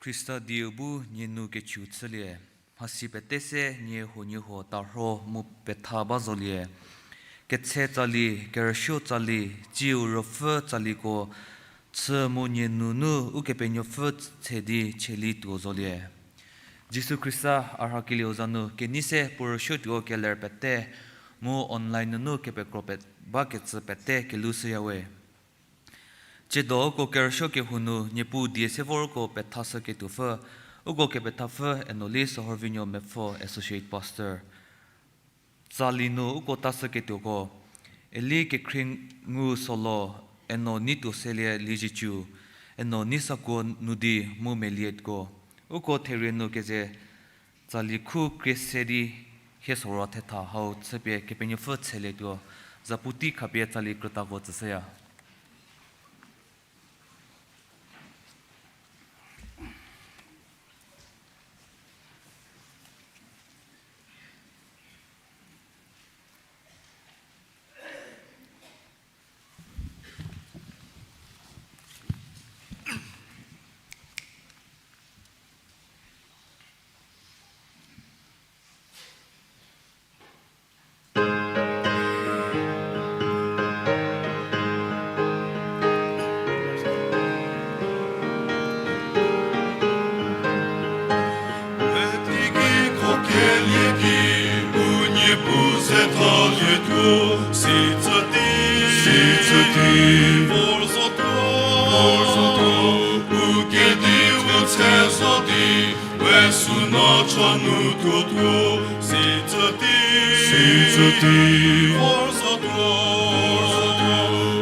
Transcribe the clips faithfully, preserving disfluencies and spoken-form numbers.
Khrista dieu bu nie nu kechü chülie. Mhasi pete se nie huoniehuo tarho mu petha ba zolie. Ketshe tsali, kerüsuo tsali, tsiu ruopfü tsaliko chü mu nie nunu Ukepenuopfü tse di cheli tuo zolie. Jisu Khrista a rhakelieu za nu kenei se puo rüsuotuo keler pete mu online nunu kepekro pe-, bakecü pete kelou shüyawe. Tsiedo uko kerüsuo kehou nu Niepuu die se vor uko pethashüketuopfü, uko kepethapfü Enoli Sohorvinuo Mepfo, Associate Pastor. Tsali nu uko tashüketuoko, Eli Kekhrie ngu solo, Eno Neituoselie Liezietsu, Eno Neisakuo nu di mu melietko. Uko therie nu keze tsali khu krie se di hie sorou thetha hau chüpie Kepenuopfü tselietuo, zapu tei khapie tsali krütako tsüshüya. Teigei khokhelie ki, u Niepuu ze thalietuo, sitse tei, sitse tei, vor zotuo, vor zotuo, u kediu tse zo di, we sünu cha nu tuotuo, sitse tei, sitse tei, vor zotuo, vor zotuo,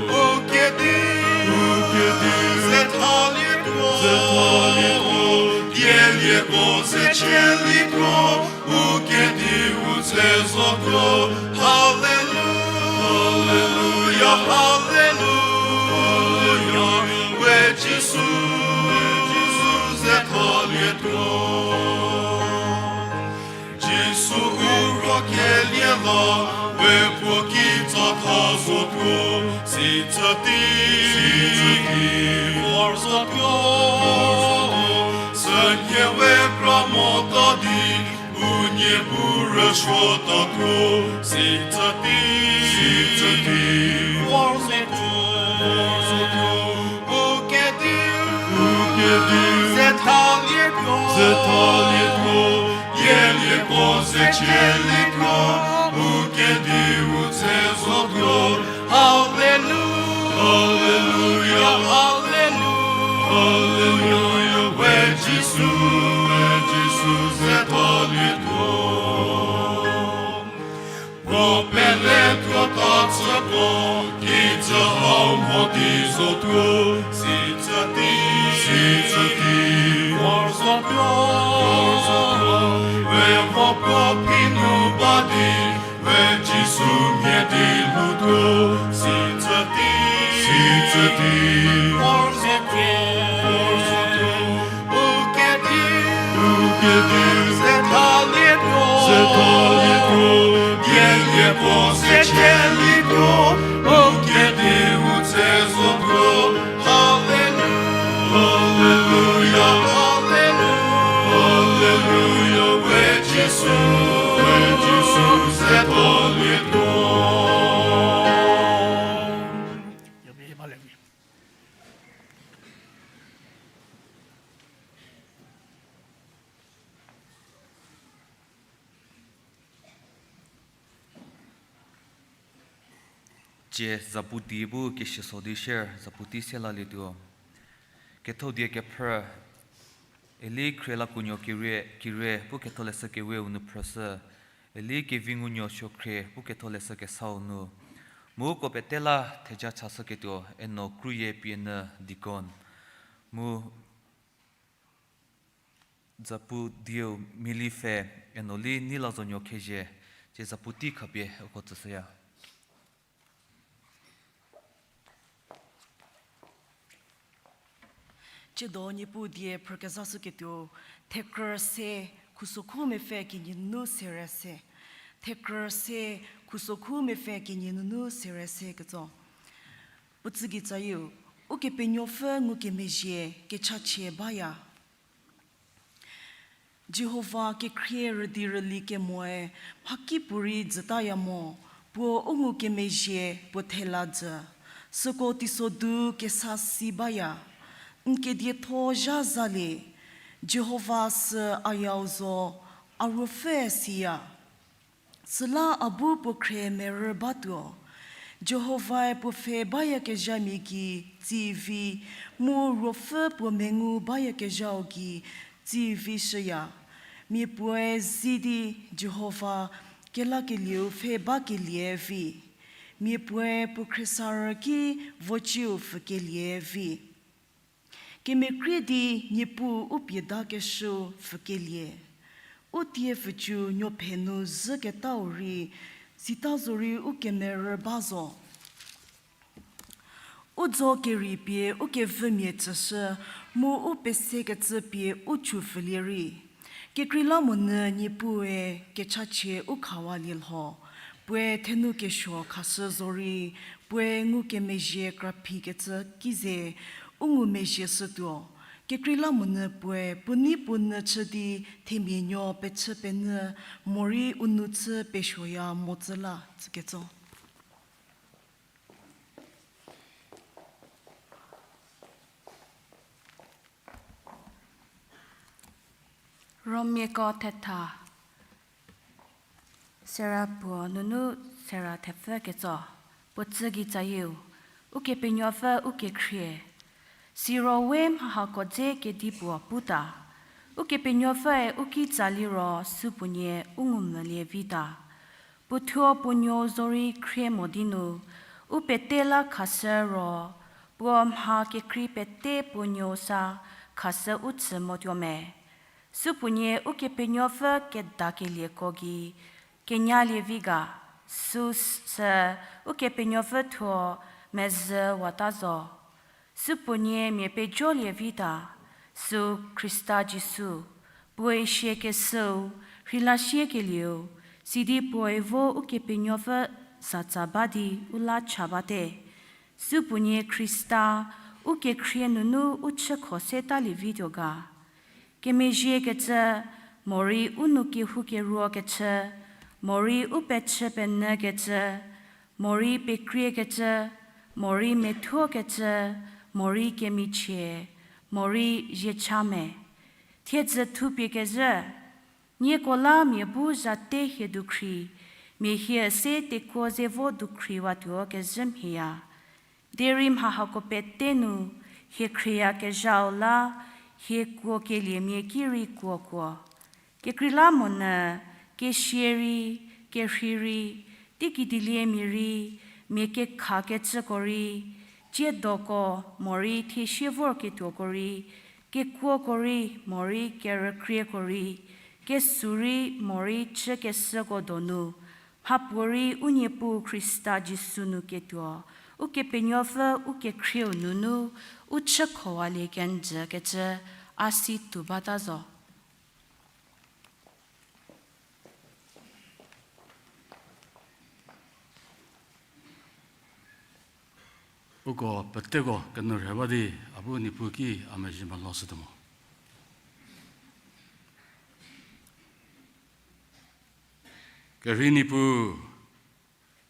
u kediu, u kediu ze thalietuo, ze thalietuo, dielieko ze chielietuo, u kediu tse zotuo. Haleluya, haleluya, we Jisu, Jisu ze thalietuo. Jisu u rhakelie la, we puo kitsa tha zotuo, sitse tei, sitse tei, vor zotuo, vor zotuo, sünhie we kra mota di, u Niepuu rüsuotatuo, sitse tei, sitse tei, vor zotuo, vor zotuo, u kediu, u kediu ze thalietuo, ze thalietuo, dielieko ze chielietuo, u kediu tse zotuo. Haleluya, haleluya, haleluya, we Jisu, we Jisu ze thalietuo. Puo pele tuota tsüko, kijü hau mo di zotuo, sitse tei, sitse tei, vor zotuo, vor zotuo, we vo puo phi nu ba di, we Jisu mhie di lhoutuo, sitse tei, sitse tei, vor zotuo, vor zotuo, u kediu, u kediu ze thalietuo, ze thalietuo, dielieko ze chielietuo, u kediu tse zotuo. Haleluya, haleluya, haleluya, we Jisu, we Jisu ze thalietuo. Tsie zapu die bu keshüso di share, zapu tei se lalietuo. Ketho die kephrü, Eli Khrielakuonuo Kire, Kire pu Ketholeshü Keweu nu phrüshü, Eli Kevingunuo Suokhrie pu Ketholeshü Kesau nu. Mu uko pete la theja chashüketuo, Eno Kruyie pie nu deacon. Mu zapu dieu Mili pfhe, Eno Li Neilazonuo Khezhie, tsie zapu tei khapie uko tsüshüya. Tsiedo Niepuu die phrükezhashüketuo, Thekrü se, khusokhu mepfü kenie nunu sere se. Thekrü se, khusokhu mepfü kenie nunu sere se ketso. Puo tsügei tsayieu, Ukepenuopfü ngukemezhie kechachie baya. Jihova kekhrie rüdi rüli kemoe mhakipuorei jütaya mo, puo u ngukemezhie puo thela jü. Süko teisodu kesa si baya. N kedietho zha zalie, Jihova sü a yau zo, a ruopfü siya. Süla a bu puo khrie merü batuo. Jihovae puo pfhe bayakezhamia gei tsivi, mu ruopfü puo mengu bayakezhau gei tsivi shüya. Mia puoe zi di Jihova kelakelieu pfhe bakelie vi. Mia puoe puo khriesarü ki vocieu pfükelie vi. Kemekrie di Niepuu u piedakeshüu pfükelie. U tie pfücu nuophe nu zhüketau rei, sita zorei u kemerü ba zo. U dzo kerei pie u kevümia tsüshü, mu u pesekecü pie u chupfülie rei. Kekreilamonyü Niepuue kechachie u khawalie lho, puoe thenu kesuo khashü zorei, puoe ngukemezhie kraphikecü ki ze u ngumezhie shütuo. Kekreilamonyü puoe puo nei puo nyü chü di themia nuo pechü penyü morei u nou chü pesuoya mo tsü la tsüketso. Romiako thetha, sera puo nunu sera thepfü ketso, puo tsü gei tsayieu, Ukepenuopfü ukekhrie. Siro we mha hako dze kedipuo puta, Ukepenuopfüe u ki tsaliro supuonie u ngumvülie vita. Puothuo puo nuou zorei khrie mo di nu, u pete la khashü ro, puo mha kekrei pete puo nuou sa khashü u tsü motuo me. Supuonie Ukepenuopfü kedakelieko gei kenyalie vi ga, süu sü Ukepenuopfü thuo mezhüwata zo. Supuonie mia pejolie vita, süu Khrista Jisu, puoe siekeshüu, rheilasiekelieu, sidi puoe vo Ukepenuopfü zatsa ba di u la cha bate. Supuonie Khrista, ukekhrie nunu u chükho se talie vituo ga. Kemezhiekecü, morei u nou kehoukeruokecü, morei u pechü penyükecü, morei pekriekecü, morei methuokecü, morei kemichie, morei ziechame. Thiedzü thupie kezhü, nieko la mia bu zate hie dukhri, mia hie se tekuo ze vo dukhriwatuo kezhü mhieya. Derei mha hako pete nu, hie khrieyakezhau la, hie kuokeliemia ki rei kuokuo. Kekreilamonyü, kesia rei, kerhei rei, teikidiliemia rei, mia kekhakecüko rei, tsiedoko morei thiesie vorketuoko rei, kekuoko rei morei kerükrieko rei, kesu rei morei chükeshüko donu, mhapuorei u Niepuu Khrista Jisu nu ketuo, Ukepenuopfü ukekhrieu nunu, u chükhowalie kenjükecü, a si tuo bata zo. Uko peteko kenou rhe ba di, a bu Niepuu ki a mezhie meloshütuo mo. Kerhei Niepuu,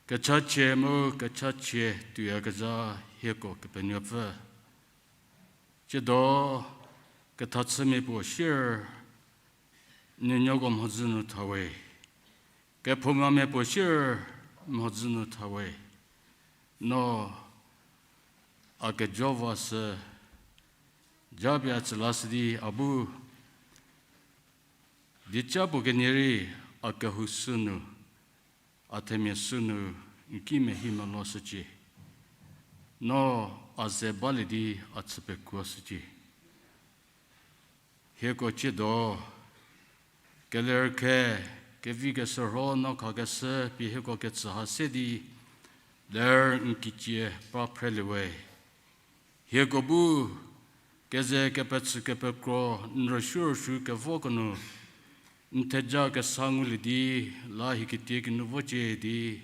kechachie mu kechachie tuoyakezha hieko Kepenuopfü. Tsiedo kethachümia puo sier nuonuoko mhodzü nu thawe. Kephoumamia puo sier mhodzü nu thawe. No a kejo vashü, japie a tsülashü di a bu dieca puo kenie rei a kehou sünu, a themia sünu, n ki mehie meloshücie. No a ze balie di a chü pekuoshücie. Hieko tsiedo kelerkhe, kevi keshürho no khakeshü pie hieko ketsü ha se di ler n kicie pra phrelie we. Hieko bu keze kepechü kepekro n rüsuo rüsuo kevoko nu n theja kesa ngulie di la hie ketie kinu vocie di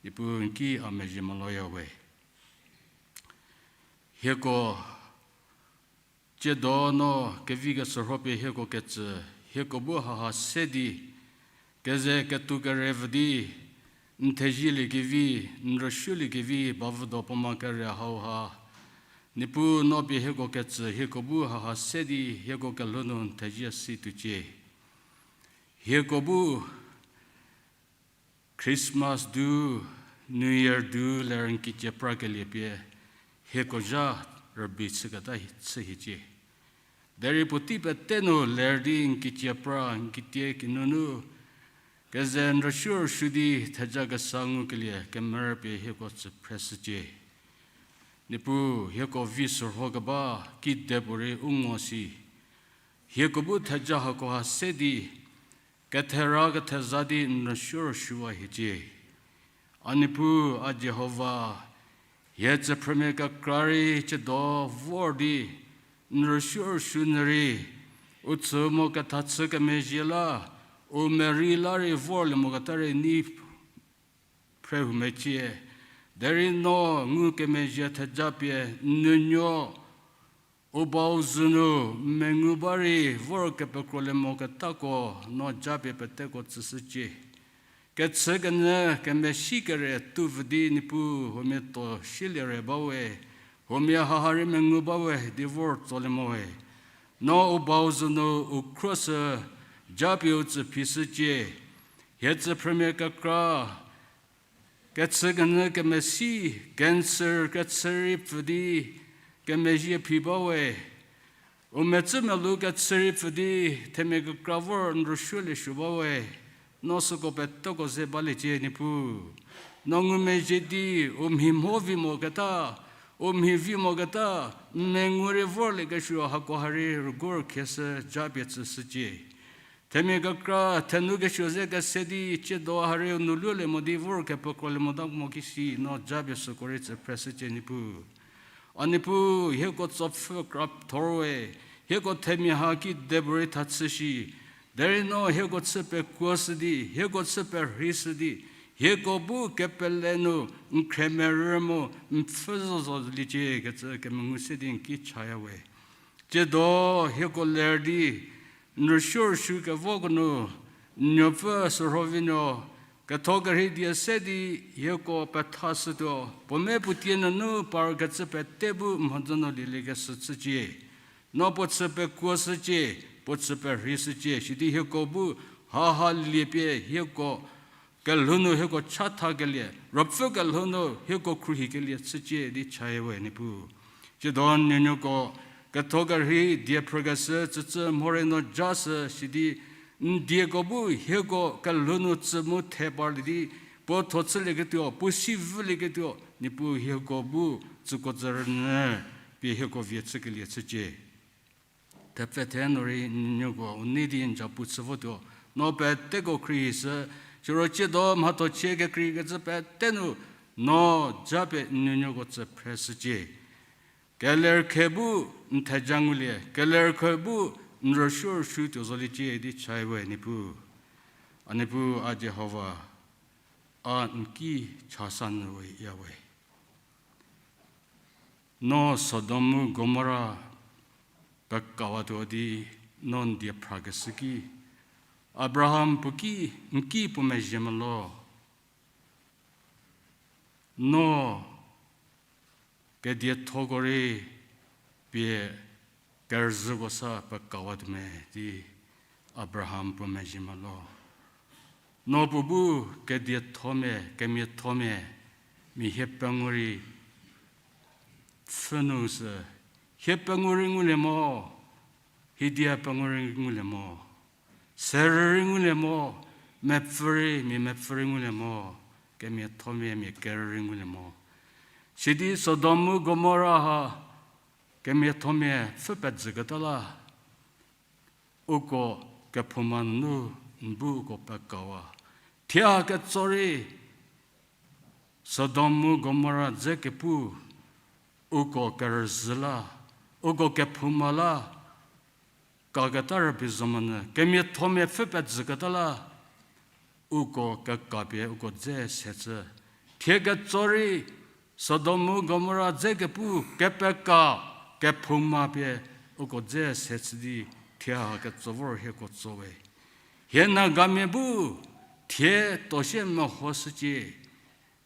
Niepuu n ki a mezhie meloya we. Hieko tsiedo no kevi keshürho pie hieko ketsü, hieko bu haha se di, keze ketou kerevü di, n thezielie kevi, n rüsuolie kevi, bavüdo puoma kere hauha. Niepuu no pie hieko ketsü, hieko bu haha se di, hieko kelhou nu n thezie si tuocie. Hieko bu Christmas du, New Year du ler n kicie prakelie pie, hieko zha rübei chüketa hi- chü hiecie. Derei puotei pete nu ler di n kicie pra, n kitie kinunu, keze n rüsuo rüsuo di theja kesa ngukelie kemerü pie hieko tsü phreshücie. Niepuu hieko vi sürho keba kidepuorei u ngo si. Hieko bu theja hakoha se di, kethera ketheza di n rüsuo rüsuowa hiecie. A Niepuu, a Jihova, hie tsüphrümia kekra rei ciedo vor di, n rüsuo rüsuo nyü rei, u tsü mo kethachü kemezhie la, u merei la rei vorlie moketa rei nei phrehu mecie. Derei no ngukemezhie theja pie n nuonuo u bau zünu mengu ba rei vor kepekrolie moketako no japie peteko tsüshücie. Kechükenyü kemesi kere tuvü di Niepuu huomia to shielie re bawe, huomia haha rei mengu bawe di vor tsolie moe. No u bau zünu u khruoshü japie u tsü phishücie. Hie tsüphrümia kekra, kechükenyü kemesi, cancer kechü rei pfü di, kemezhie phi bawe. U metsü melu kechü rei pfü di, themia kekra vor n rüsuolie suo bawe. No süko peteko ze baliecie Niepuu. No ngumezhie di, u mhi mho vi moketa, u mhi vi moketa, n mengu rei vorliekesuo hakoha rei rüguor khieshü japie tsüshücie. Themia kekra thenu kesuo ze kese di ciedo ha rei u nou lulie mo di vor kepekrolie mota mo kisi no japie süko rei tsü phreshücie Niepuu. A Niepuu, hieko tsopfhü krapthor we, hieko themia ha kidepuorei thachü shi, derei no hieko chü pekuoshü di, hieko chü perheishü di, hieko bu kepele nu n khremerü mu n pfhü zo zoliecie kecü kemengu se di n ki chaya we. Ciedo hieko ler di, n rüsuo rüsuo kevoko nu, n nuopfü sürhovinuo, ketho kerhei die se di hieko pethashütuo, puo me puo tie nunu parkecü pete bu mhodzü nu lieliekeshü chücie. No puo chü pekuoshücie, puo chü perheishücie, sidi hieko bu haha liepie hieko kelhou nu hieko chathakelie, ruopfü kelhou nu hieko khruohikelie chücie di chaya we Niepuu. Ciedo n nuonuoko ketho kerhei die phrükeshü tsütsü mhorei no jashü sidi, n dieko bu hieko kelhou nu tsü mu the parlie di, puo tho chülieketuo, puo si vülieketuo, Niepuu hieko bu tsüko tsü rünyü pie hieko vie chükelie chücie. Thepfhe the nu rei n nuonuoko u nei di n japu chü votuo, no peteko khrieshü, siro ciedo mhatho chie kekreikecü pete nu, no japie n nuonuoko tsü phreshücie. Kelerkhe bu n theja ngulie, kelerkhe bu n rüsuo rüsuo tuo zoliecie di chaya we Niepuu. A Niepuu, a Jihova, a n ki chasa nyü we ya we. No Sodom mu Gomora pekawatuo di no n die phrakeshü ki, Abraham puo ki, n ki puo mezhie molo. No kediethoko rei pie kerüzhüko sa pekawatuo me di Abraham puo mezhie molo. No puo bu kediethomia, kemiathomia, mia hie pengou rei pfhü nu sü, hie pengou rei ngulie mo, hiedia pengou rei ngulie mo, serü rei ngulie mo, mepfü rei, mia mepfü rei ngulie mo, kemiathomia, mia kerü rei ngulie mo. Sidi Sodom mu Gomora ha kemiathomia pfhü pejüketa la, uko kephouma nunu n bu uko pekawa. Thie ketso rei Sodom mu Gomora dze kepu uko kerüzhü la, uko kephouma la, kaketa rübei zo monyü, kemiathomia pfhü pejüketa la, uko kekapie uko dze se chü. Thie ketso rei Sodom mu Gomora dze kepu kepeka, kephouma pie uko dze se chü di, thie ha ketso vor hieko tso we. Hie Nagamia bu thie tuo sie mehoshücie.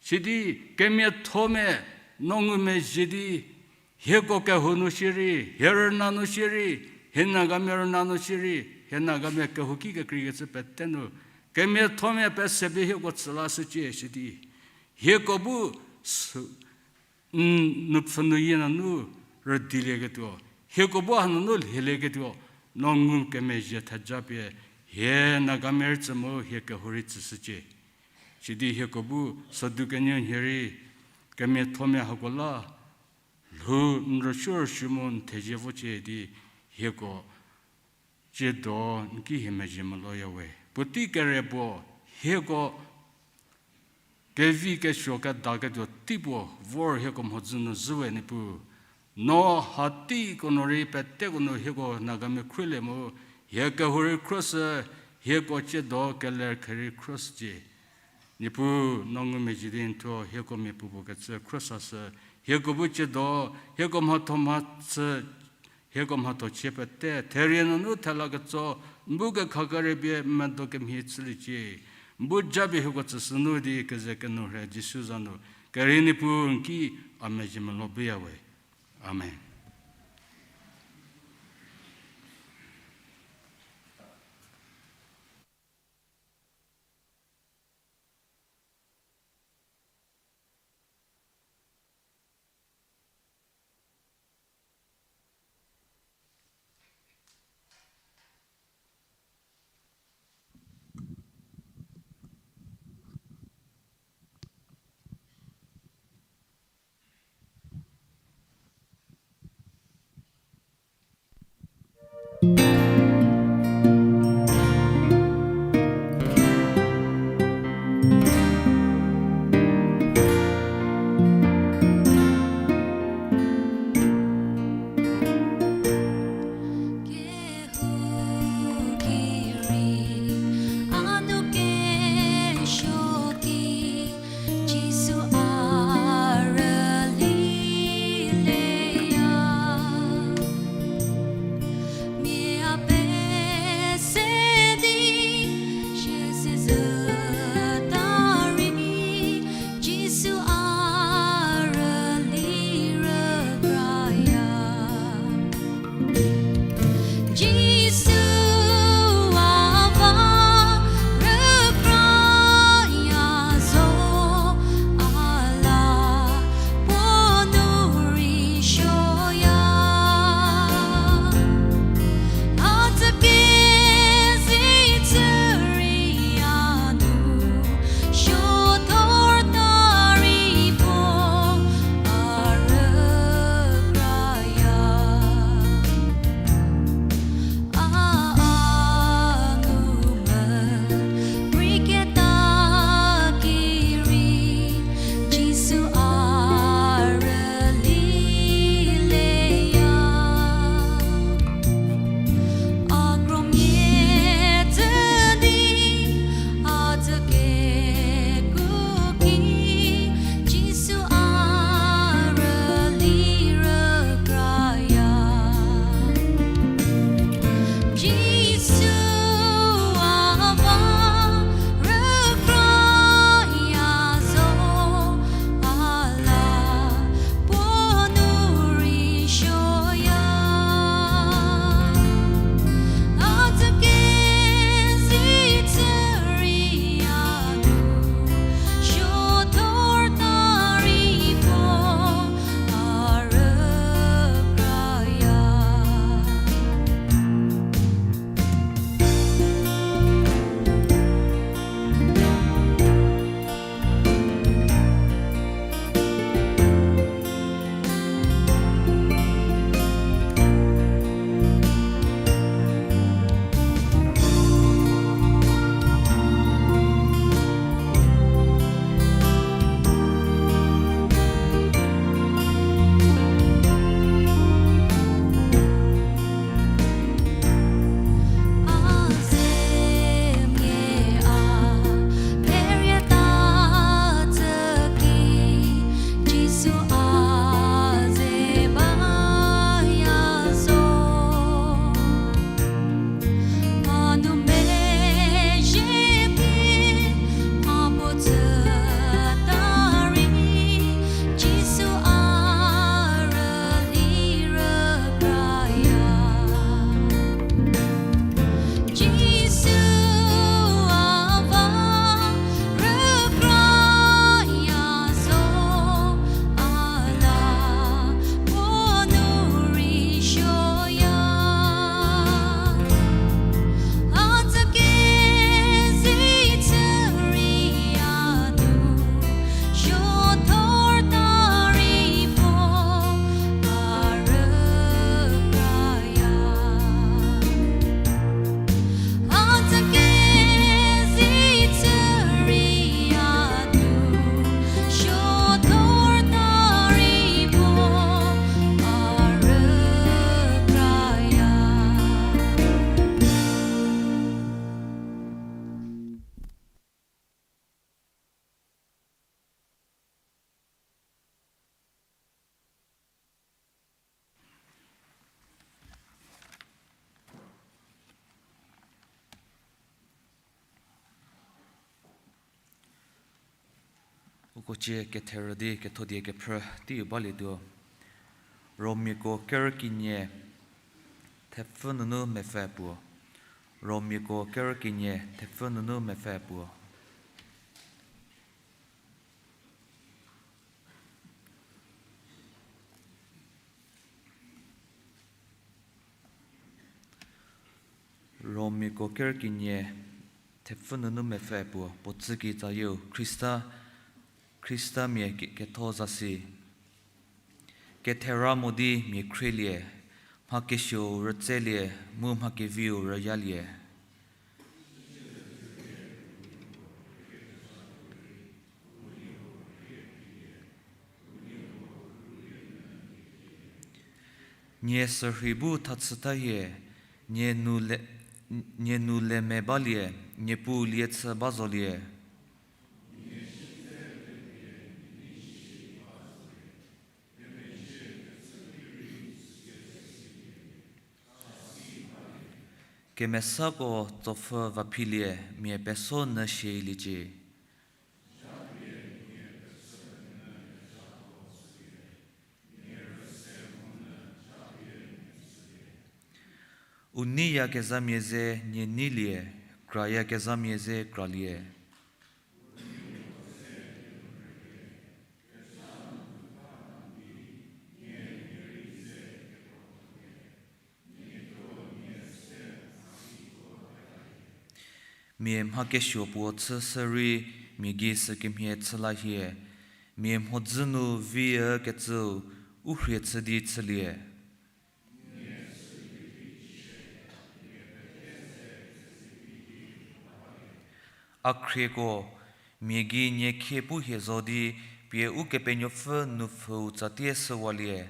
Sidi kemiathomia no ngumezhie di, hieko kehou nu shierei, hie rüna nu shierei, hie Nagamia rüna nu shierei, hie Nagamia kehouki kekreikecü pete nu, kemiathomia pesepie hieko tsü lashücie sidi, hieko bu sü- n nupfhü nu yie nunu rüdilieketuo, hieko bu hanunu lhielieketuo, no ngukemezhie theja pie, hie Nagamia rei tsü mu hie kehou rei tsüshücie. Sidi hieko bu sodu kenuo nhie rei, kemiathomia hako la, lhou n rüsuo rüsuo mu n thezie vocie di, hieko tsiedo n ki hie mezhie meloya we. Puotei kere puo, hieko kevi kesuo kedaketuo tei puo vor hieko mhodzü nu zhü we Niepuu. No hateiko nu rei peteko nu hieko Nagamia khruolie mu, hie kehou rei khruohishü, hieko tsiedo keler kherei khruohishücie. Niepuu, no ngumezhie di n thuo hieko miapuopuo kecü khruohishü, hieko bu tsiedo, hieko mhatho mhachü, hieko mhatho chie pete therie nunu thela ketso, n bu kekha kere pie n medo kemhie chüliecie. N bu japie hieko tsüshü nu di keze kenu rhe Jisu za nu, kerhei Niepuu n ki a mezhie melo buya we. Amen. Uko cie ketherü di kethodie kephrü teiu balietuo. Romiako kerü kenie thepfü nunu mepfü puo. Romiako kerü kenie thepfü nunu mepfü puo. Romiako kerü kenie thepfü nunu mepfü puo, puo tsüki tsayieu, Khrista, Khristamia ke-, ketho zasi. Kethera mo di mia khrielie, mha kesuou rütselie, mu mha keviu rüyalie. Nie sürhei bu thachüta hie, nie nu le, nie nu le me balie, Niepuu lie chü ba zolie. Kemesako tsopfhü vaphilie, mia peso nyü shieliecie. U neiyakezhamia ze nie neilie, krayakezhamia ze kralie. Mia mha kesuo puo chüshü rei, mia gei sükemhie chü la hie. Mia mhodzü nu vi ükecüu, u rhie chü di chülie. A khrieko, mia gei nie khie pu hie zo di, pie Ukepenuopfü nupfüu tsatie shüwalie.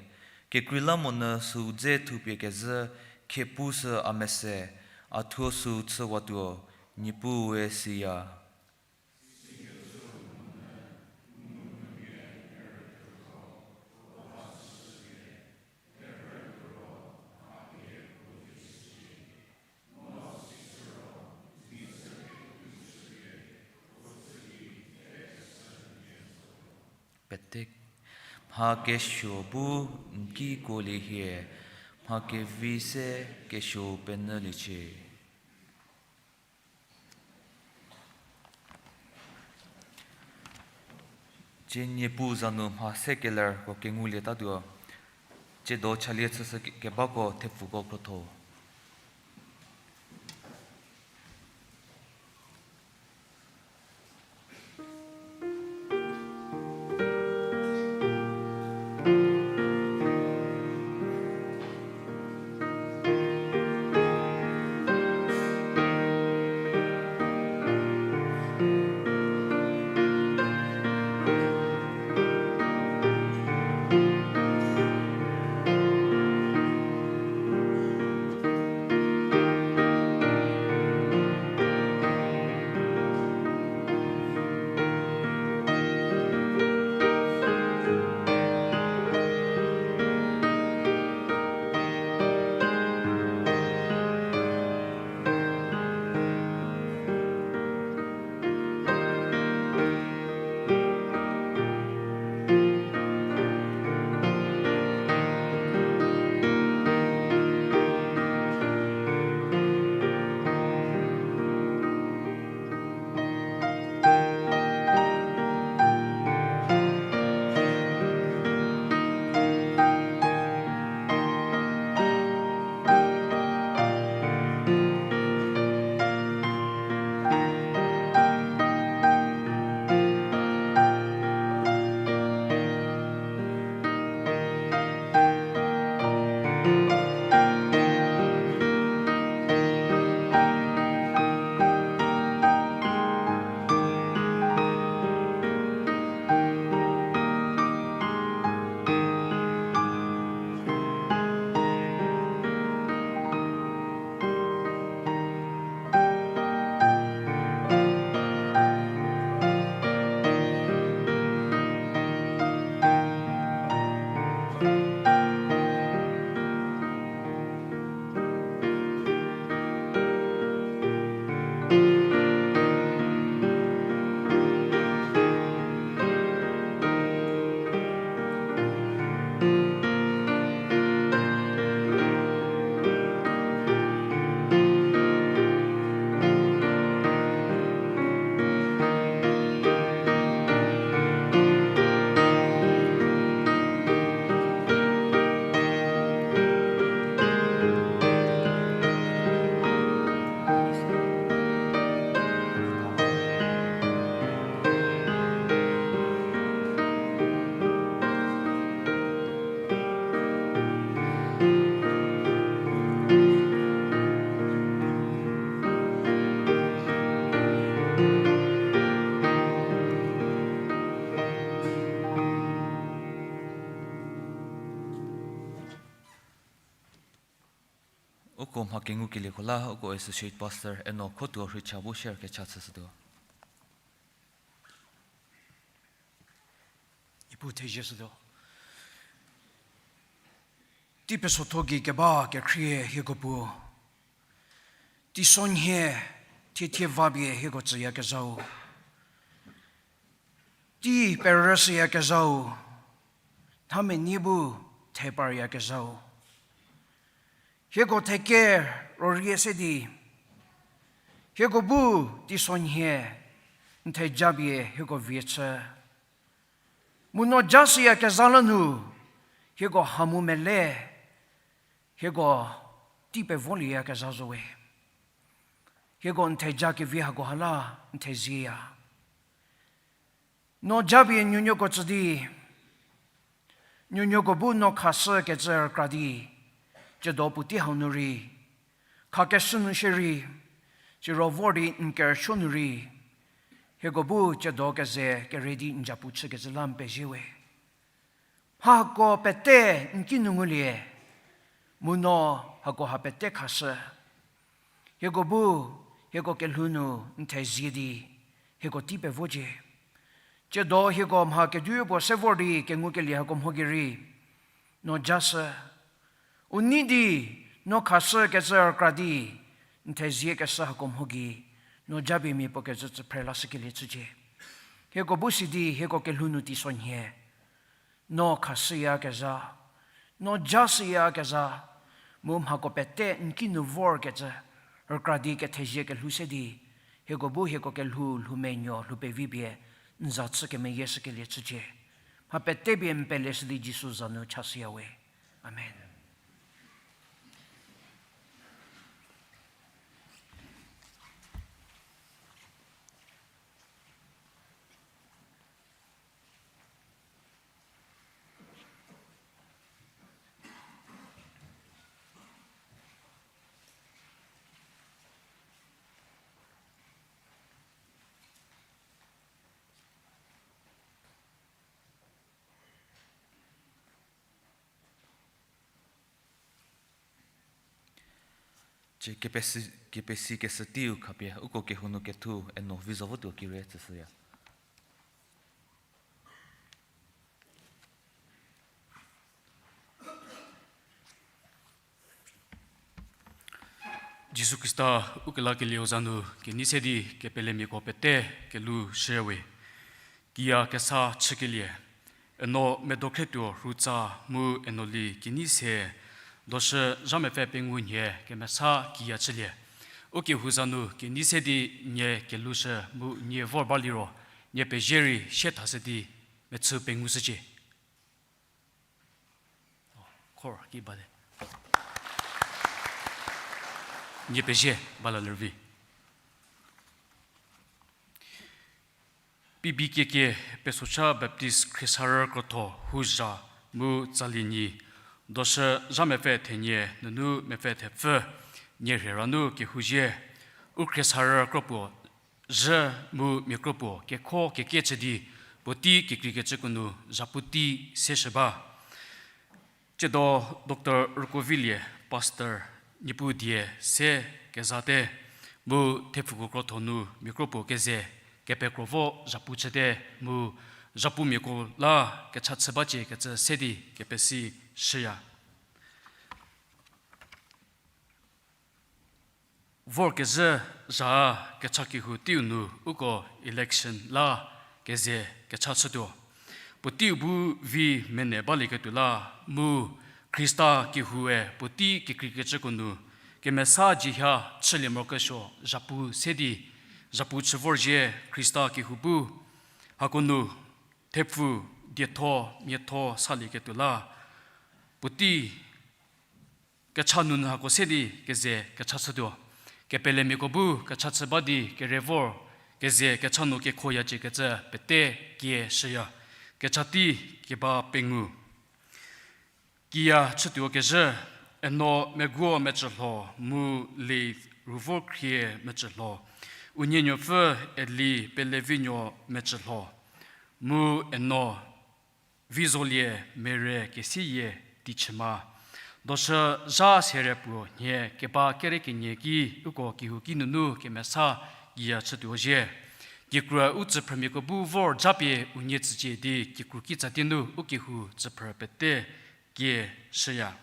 Kekreilamonyü süu dze thupie kezhü, khie pushü a mese, a thuo süu chüwatuo, Niepuue siya. Pete, mha kesuo bu n kiko lie hie, mha kevi se kesuo penyüliecie. Tsie Niepuu za nu mha se kelerko kengulietatuo, tsiedo chalie chüshü ke-, kebako thepfuko krotho. Uko mha kengukelieko la uko associate pastor Eno Khotuo rheicha bu share kecha chüshütuo. Niepuu thezie shütuo. Tei pesotho gei keba kekhrie hieko Pu. Teisonhie thiethie vapie hieko tsüyakezhau. Tei perüshüyakezhau. Thamenei bu thepariyakezhau. Hieko theke rorie se di, hieko bu teisonhie n thejapie hieko vie chü. Mu no jashüyakezha la nu, hieko ha mu mele, hieko tei pevolieyakezha zo we. Hieko n theja kevi hakoha la n thezieya. No japie nuonuoko tsü di, nuonuoko bu no khashükecü rükra di, tsiedo puotei hau nu rei, khakeshü nu shierei, siro vor di n kerüsuo nu rei, hieko bu tsiedo keze kere di n japu chükecü la n pezie we. Mha hako pete n kinu ngulie, mu no hakoha pete khashü. Hieko bu, hieko kelhou nu n thezie di, hieko tei pevocie. Tsiedo hieko mha kedipuo se vor di kengukelie hako mho gei rei, no jashü. U nei di, no khashükecü rükra di, n theziekeshü hako mho gei, no japie mia puo kecü tsü phre lashükelie chücie. Hieko bu si di, hieko kelhou nu teisonhie. No khashüyakezha, no jashüyakezha, mu mhako pete n kinu vorkecü, rükra di kethezie kelhou se di, hieko bu hieko kelhou, lhou menuo, lhou pevi pie, n za chü kemeyie shükelie chücie. Mha pete pie n peleshü di Jisu za nu chashüya we. Amen. Cie kepesi, kepesi kesü teiu khapie, uko kehou nu kethu Eno Vizovotuo kire tsüshüya. Jisu Khrista ukelakelieu za nu kenei se di kepelemiako pete kelhou shüwe. Kiya kesa chükelie, Eno Medokhretuo rütsa mu Eno Li kenei se, doshü zha mepfü pengou nhie kemesa kiya chülie. Ukehou za nu kenei se di nie kelhoushü mu nie vor ba liro, nie pezie rei sie thashü di mechü pengushücie. Khor ki bate. Nie pezie bala lervi. P B K K Pesotsa Baptist Khriesarü krotho houzha mu tsali nyi, doshü zha mepfü thenie nunu mepfü thepfü, nie rhie ra nu kehouzie, u khriesarü kropuo zhü mu mia kropuo kekho keke chü di, puotei kekreikecüko nu zhapu tei seshü ba. Tsiedo Doctor Rükovilie, Pastor, Niepuu die se kezate, mu thepfuko krotho nu mia kropuo keze kepekro vo zhapu chüte, mu zhapumiako la kecha chü bacie kecü se di kepesi shüya. Vorkezhü zha kecha kehou teiu nu uko election la keze kecha chütuo. Puoteiu bu vi mene balieketuo la mu Khrista kehoue puotei kekreikecüko nu kemesa jihia chülie morokesuo zhapu se di zhapu chü vorzhie Khrista kehou bu hako nu thepfu dietho miatho salieketuo la puotei kecha nunu hako se di keze kecha chütuo. Kepelemiako bu kecha chü ba di kere vor keze kecha nu kekhoyacie kecü pete kie shüya. Kecha tei keba pengou. Kiya chütuo kezhü, Eno Meguo mecülho mu Li Ruvokhrie mecülho. Unie nuopfü Eli Pelevinuo mecülho. Mu Eno Vizolie Mere Kesiyie Tichüma. Doshü zha serie puo nhie keba kere kenie ki uko kehouki nunu kemesa kiya chütuo zhie. Kikru u tsüphrümiako bu vor japie unie tsücie di kikru kitsatie nu u kehou tsüphrü pete kie shüya.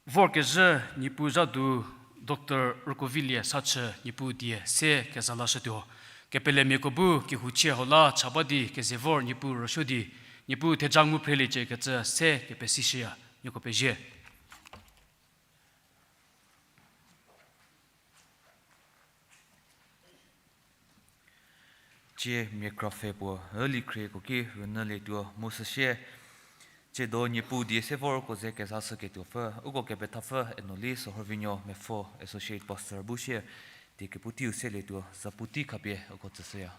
Vorkezhü Niepuu zhadu Doctor Rükovilie Sachü Niepuu die se keza lashütuo. Kepelemiako bu kehouchie hau la cha ba di keze vor Niepuu rüsuo di, Niepuu theja ngu phreliecie kecü se kepesishüya, nieko pezie. Tsie mia krapfhe puo üli khrieko ki rünyülietuo mu süsie, tsiedo Niepuu die se vorko ze kezashüketuopfü, uko kepethapfü Eno Li Sohorvinuo Mepfo, Associate Pastor bu sie, die kepu teiu selietuo, zapu tei khapie uko tsüshüya.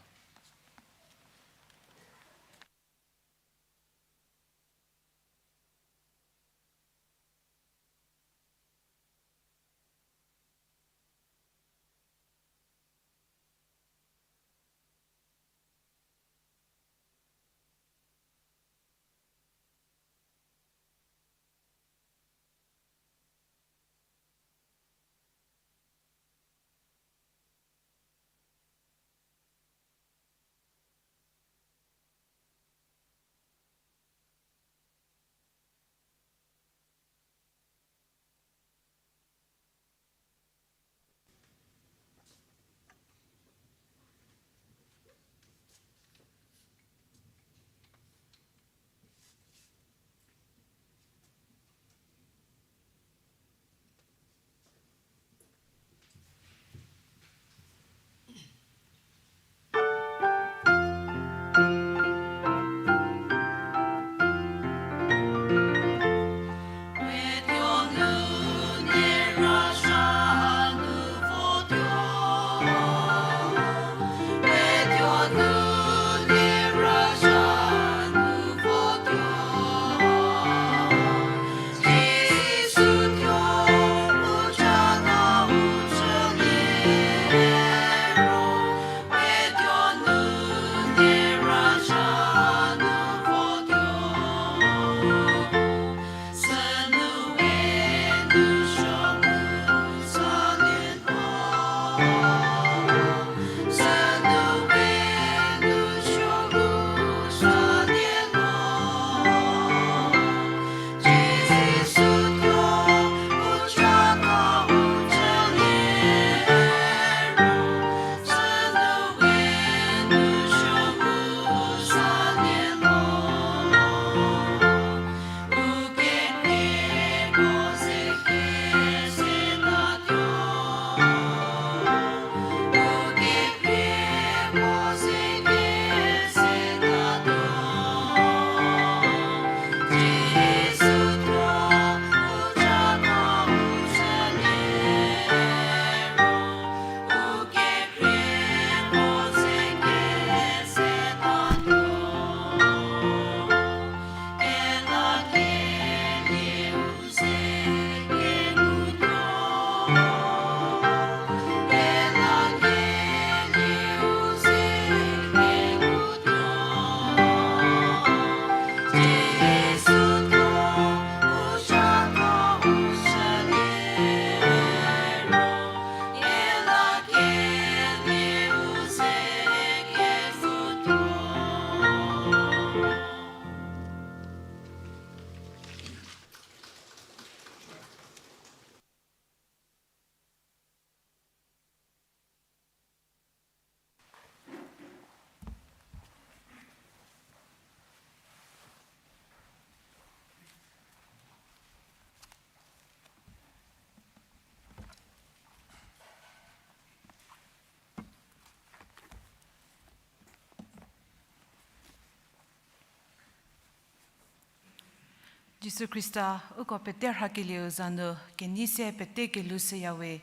Jisu Khrista, uko pete rhakelieu za nu kenei se pete kelhou shüyawe.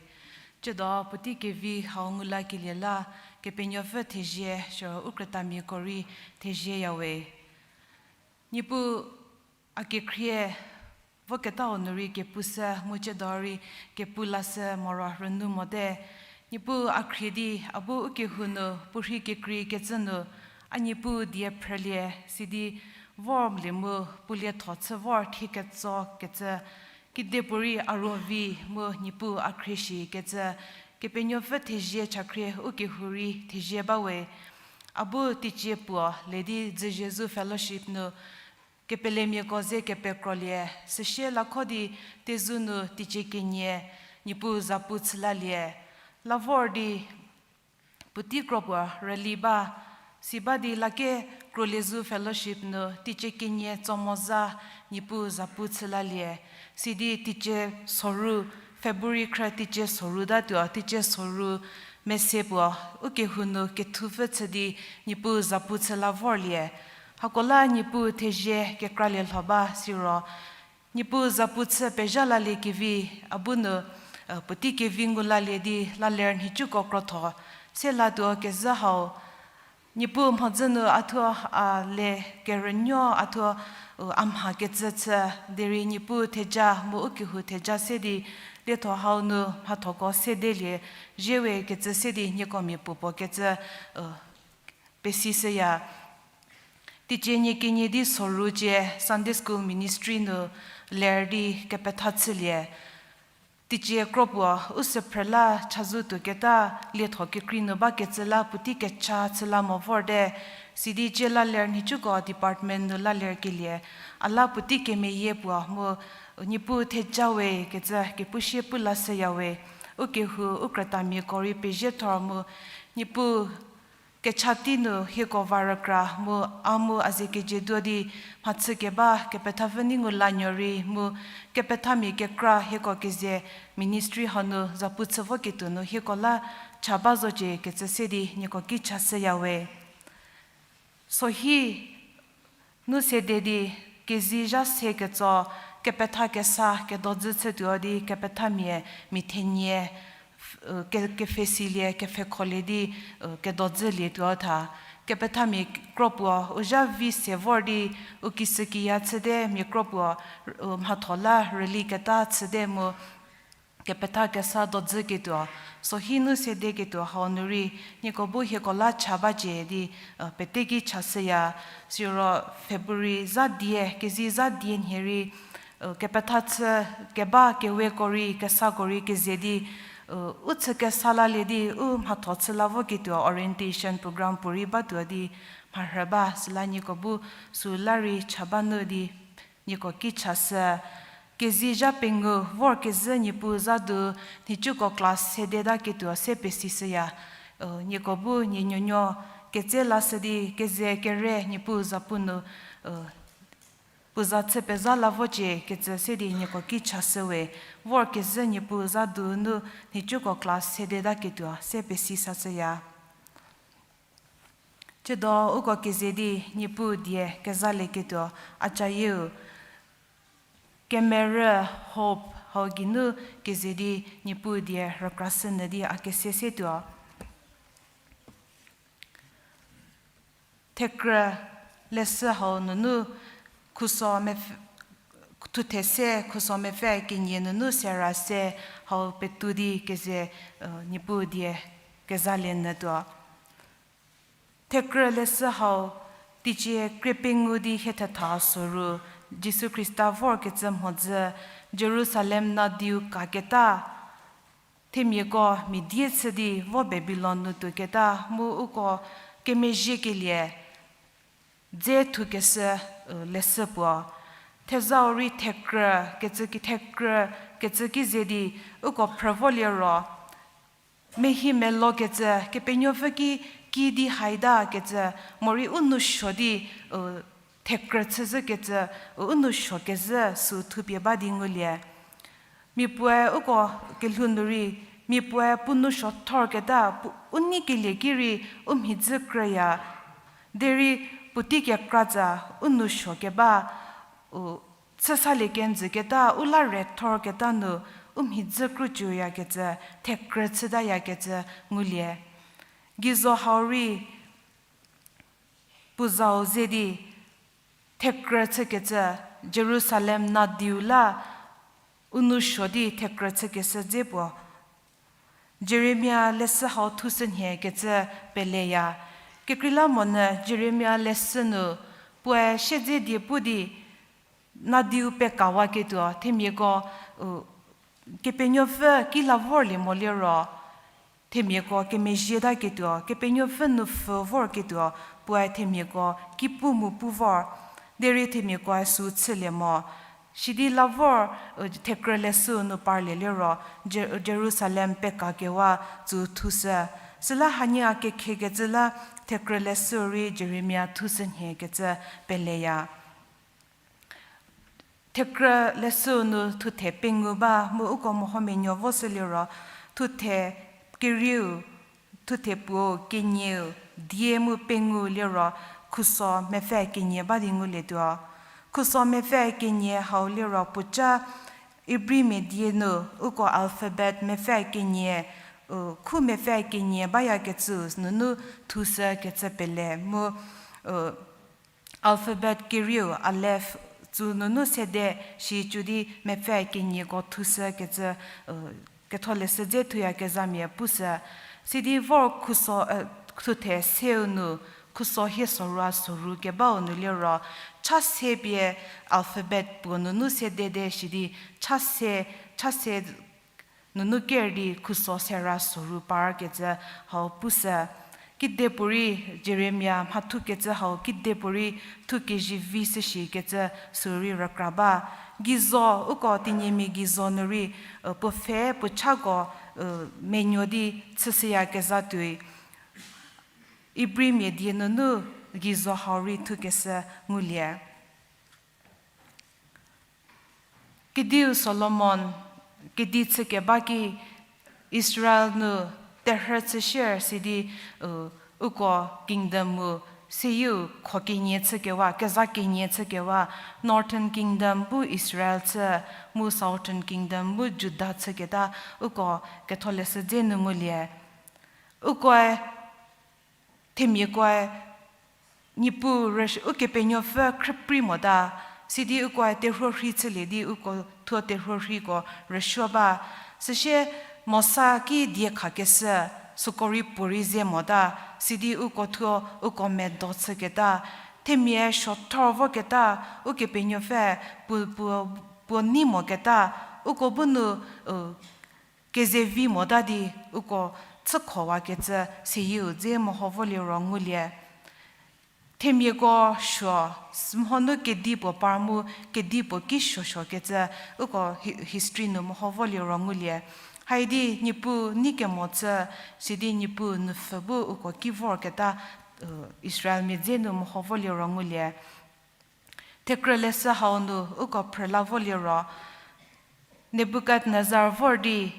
Tsiedo puotei kevi hau ngu lakelie la, Kepenuopfü thezie, siro u krütamiako rei thezieyawe. Niepuu, a kekhrie voketau nu rei kepu sü mu tsiedo rei kepu la sü moro rünyü mote. Niepuu a khrie di a bu ukehou nu puorhi kekrei kecü nu, a Niepuu die phrülie sidi vorlie mu puo lietho chü vor thie ketsokecü, kedipuorei a ruo vi mu Niepuu a khrie shi kecü, Kepenuopfü thezie chakhrie u kehou rei thezie bawe. A bu teicie puo le di Dzüziezu Fellowship nu kepelemiako ze kepekrolie, süsie lakho di Tezu nu teicie kenie Niepuu zapu chü lalie. La vor di puotei kro puo rüli ba, si ba di lake Kroliezu Fellowship nu teicie kenie tso mozha Niepuu zapu chü lalie. Sidi teicie soru, February khrü teicie soru tatuo, teicie soru mese puo u kehou nu kethupfü chü di Niepuu zapu chü la vorlie. Hako la Niepuu thezie kekralie lho ba siro, Niepuu zapu chü pezha laliekevi, a bu nu, puotei kevi ngu lalie di la ler nhicuko krotho se latuo kezhü hau. Niepuu mhodzü nu a thuo a le kerünuo a thuo, a mha kecü chü, derei Niepuu theja mu u kehou theja se di lietho hau nu mhathoko sedelie zhiewe kecü se di nieko mia puopuo kecü pesishüya. Teicie nie kenie di soru cie Sunday School Ministry nu ler di kepetha chülie. Teicie kro puo u süphrü la chazou tuoketa lietho kekrei nu bakecü la puotei kecha chü la mo vorte, sidi cie la ler nhicuko department nu la lerkelie, a la puotei kemeyie puo mu Niepuu theja we kecü kepushie pu lashüya we, u kehou u krütamiako rei pezie thor mu, Niepuu kecha tei nu hieko va rükra mu a mu a ze kejieduo di mhachü keba kepethapfü nei ngu la nuo rei mu kepethamia kekra hieko keze ministry hau nu zapu chü voketuo nu hieko la cha ba zocie kecü se di nieko ki chashüya we. Sohi nu sede di kezei zha se ketso kepetha kesa kedodzü chütuo di kepethamia mia thenie, ke- kepfhesilie kepfhekholie di kedodzülietuo tha. Kepethamia kro puo u zha vi se vor di u kishükiya chüte, mia kro puo u mhatho la rüli keta chüte mu kepetha kesa dodzüketuo, sohi nu sedeketuo hau nu rei nieko bu hieko la cha bacie di pete ki chashüya. Siro February zha die, kezei zha die nhie rei kepetha chü keba keweko rei kesako rei keze di u chü kesa lalie di u mhatho chü la voketuo orientation program puorei batuo di mharhü ba, süla nieko bu süla rei cha ba nu di nieko ki chashü. Kezei zha pengou vor kezhü Niepuu za du nhicuko class sedetaketuo se pesishüya. Nieko bu nie nuonuo ketse lashü di keze kere Niepuu zapu nu puo za chü pezha la vocie kecü se di nieko ki chashü we. Vor kezhü Niepuu za du nu nhicuko class sedetaketuo se pesishüya. Tsiedo uko keze di Niepuu die kezalieketuo a cayieu, kemerü hope hau geinu keze di Niepuu die rükrashünyü di a kese setuo. Thekrü leshü hau nunu khuso mepf- thuthe se khuso mepfü kenie nunu sera se hau petu di keze Niepuu die kezalienyütuo. Thekrü leshü hau, teicie krie pengou di hie thetha soru, Jisu Khrista vorkecü mhodzü, Jerusalem nadiu kaketa, themiako mia die chü di vo Babilon nu tuoketa mu uko kemezhiekelie dze thukeshü leshü puo. Thezau rei thekrü kecü ki, thekrü kecü ki ze di uko phrü volie ro, mehie melokecü, Kepenuopfü ki, ki di haitakecü, morei u nou suo di thekrü chüzhükecü, u nou suo kezhü süu thupie ba di ngulie. Mia puoe uko kelhou nu rei, mia puoe puo nou suo thorketa, u neikelie ki rei u mhidzü krüya. Derei puotei kekratsa u nou suo keba, u chüsalie kenjüketa, u la re thorketa nu u mhidzü krücüyakecü, thekrü chütayakecü ngulie. Geizo hau rei puo zau ze di thekrü chükecü, Jerusalem nadiu la u nou suo di thekrü chükeshü dze puo. Jeremia leshü hau thushünhie kecü peleya. Kekreilamonyü Jeremia leshü nu Puoe siedze die pu di nadiu pekawaketuo, themiako, u, Kepenuopfü ki la vorlie mo liro, themiako kemezhietaketuo, Kepenuopfü nu pfhü vorketuo, puoe themiako ki pu mu pu vor, derei themiakoe sü chülie mo. Sidi la vor, u, thekrü leshüu nu parlie liro, Je-, Jerusalem pekakewa tsü thushü. Süla hanie a kekhekecü la thekrü leshüu rei Jeremia thushü nhie kecü peleya. Thekrü leshüu nu thuthe pengou ba mu uko mehomenuo voshü liro, thuthe kerieu, thuthe puo kenieu, die mu pengou liro khuso mepfü kenie ba di ngulietuo. Khuso mepfü kenie hau liro puoca Ibrimia die nu uko alphabet mepfü kenie, u, khu mepfü kenie bayakecü nunu thushü kecü pele mu, u, alphabet kerieu Aleph tsü nunu sede shi cü di mepfü kenieko thushü kecü, u, Ketholeshü dze thuyakezhamia pushü. Sidi vor khuso, e, thuthe seu nu, khuso hie sorou a sorou kebau nu liro, cha se pie alphabet puo nunu sedede shi di cha se, cha se nunu ker di khuso sera sorou parkecü hau pushü. Kidepuorei Jeremia mhathukecü hau kidepuorei thukezhü vi shüshi kecü sürei rükra ba. Geizo, uko Tenyimia geizo nu rei, e, puo pfhe puo chako, e, menuo di chüshüyakezha tuoi. Ibrimia die nunu geizo hau rei thukeshü ngulie. Kediu Solomon kedi chükeba ki Israel nu terhü chü shier sidi, u, uko kingdom mu seyieu kho kenie chükewa, keza kenie chükewa, Northern Kingdom bu Israel chü, mu Southern Kingdom bu Juda chüketa uko Ketholeshü dze nu ngulie. Ukoe themiakoe Niepuu rüs-, Ukepenuopfü khrüprei mota, sidi ukoe terhuo rhei chülie di uko thuo terhuo rheiko rüsuo ba. Süsie Mosa ki diekhakeshü, süko rei puorei ze mota, sidi uko thuo uko medo chüketa. Themia suothor voketa, Ukepenuopfü puo, puo, puo nei moketa, uko bu nu, u, kezevi mota di uko chükhowakecü seyieu dze meho voliro ngulie. Themiako suo, s-, mhonu kedipuo par mu kedipuo ki suosuokecü uko hi-, history nu meho voliro ngulie. Haidi Niepuu nei kemo chü, sidi Niepuu nupfhü bu uko ki vorketa, u, Israelmia dze nu meho voliro ngulie. Thekrü leshü hau nu uko phrüla voliro, Nebukadnezar vor di,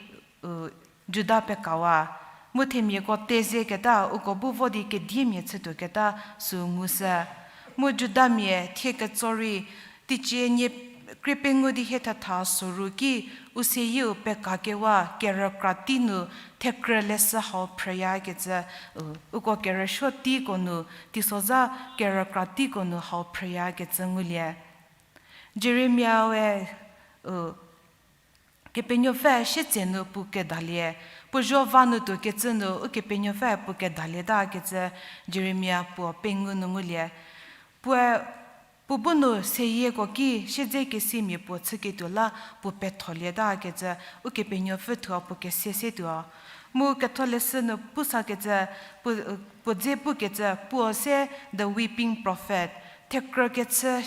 u, Juda pekawa, mu themiako tezieketa uko bu vo di kediemia chütuoketa sü ngushü. Mu Judamia thie ketso rei, teicie nie krie pengou di hie thetha sorou ki, u seyieu pekakewa kerükra tei nu thekrü leshü hau phrüyakecü, u, uko kerüsuo teiko nu, teisozha kerükra teiko nu hau phrüyakecü ngulie. Jeremiae, u, Kepenuopfü sietse nu puo kedalie, puo zuo va nu tuokecü nu Ukepenuopfü puo kedalietakecü Jeremia puo pengou nu ngulie. Puoe, puo bu nu seyieko ki siedzekesimia puo chüketuo la puo petholieta kecü Ukepenuopfü thuo puo kese setuo. Mu Ketholeshü nu pusakecü, puo, puo dze pukecü puo se the weeping prophet, thekrükechü,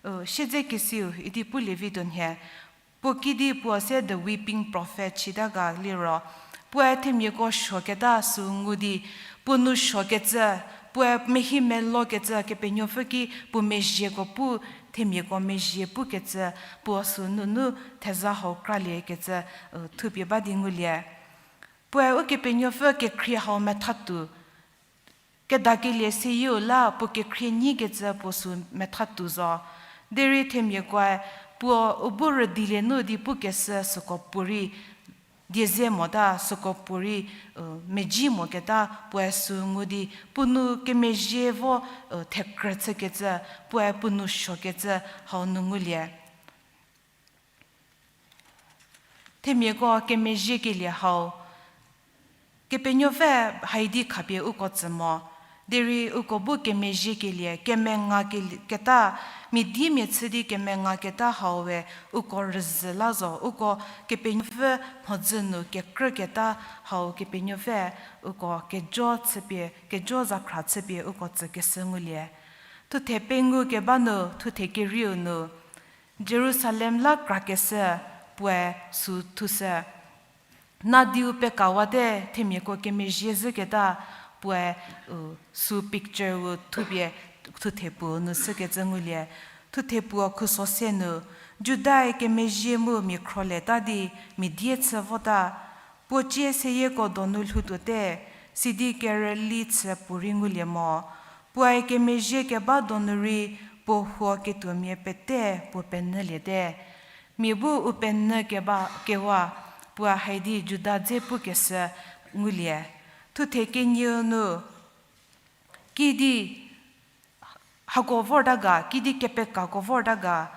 u, siedzekesiu idi pulie vituo nhie. Puo kidi puo se the weeping prophet chita ga liro, puoe themiako suoketa sü ngu di, puo nu suokecü, puoe mehi melokecü Kepenuopfü ki puo mezhieko pu, themiako mezhie pukecü, puo sü nunu theza hau kraliekecü, u, thupie ba di ngulie. Puoe Ukepenuopfü kekhrie hau methatuo, kedakelie seyieu la puo kekhrie nyikecü puo sü methatuo zo. Derei themiakoe puo u bu rüdilie nu di pukeshü süko puorei die ze mota, süko puorei, u, meji moketa puoe sü ngu di puo nu kemezhie vo, u, thekrü chükecü, puoe puo nu suokecü hau nu ngulie. Themiako kemezhiekelie hau, Kepenuopfü haidi khapie uko tsü mo. Derei uko bu kemezhiekelie, kemenga keli-, keta, mia diemia chü di kemenga keta hau we, uko rüzhü la zo, uko Kepenuopfü mhodzü nu kekrüketa hau Kepenuopfü uko kejo chüpie, kejo zakhra chüpie uko tsükeshü ngulie. Thuthe pengou keba nu, thuthe kerieu nu, Jerusalem la krakeshü puoe sü thushü. Nadiu pekawate themiako kemezhie zhüketa puoe, u, sü picture-u thupie thuthe puo nu shükecü ngulie. Thuthe puo khuso se nu, Judae kemezhie mu mia khrolieta di mia die chü vota, puo cie seyieko donu lhoutuote, sidi kerüli chü puorei ngulie mo. Puoe kemezhie keba donu rei puo huo ketuomia pete puo penyüliete. Mia bu u penyü keba kewa, puoe haidi Juda dze pukeshü ngulie. Thuthe kenieu nu, kidi hako vorta ga, kidi kepekako vorta ga,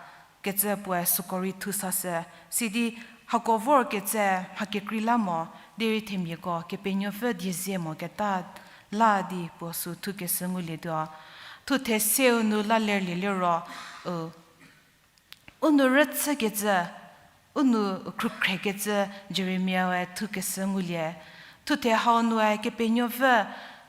kecü puoe süko rei thusashü, sidi hako vorkecü mha kekrei la mo, derei themiako Kepenuopfü diezie moketa la di puo sü thukeshü ngulietuo. Thuthe seu nu la lerlie liro, u, u nou rüchükecü, u nou khrükhrekecü Jeremiae thukeshü ngulie. Thuthe hau nue Kepenuopfü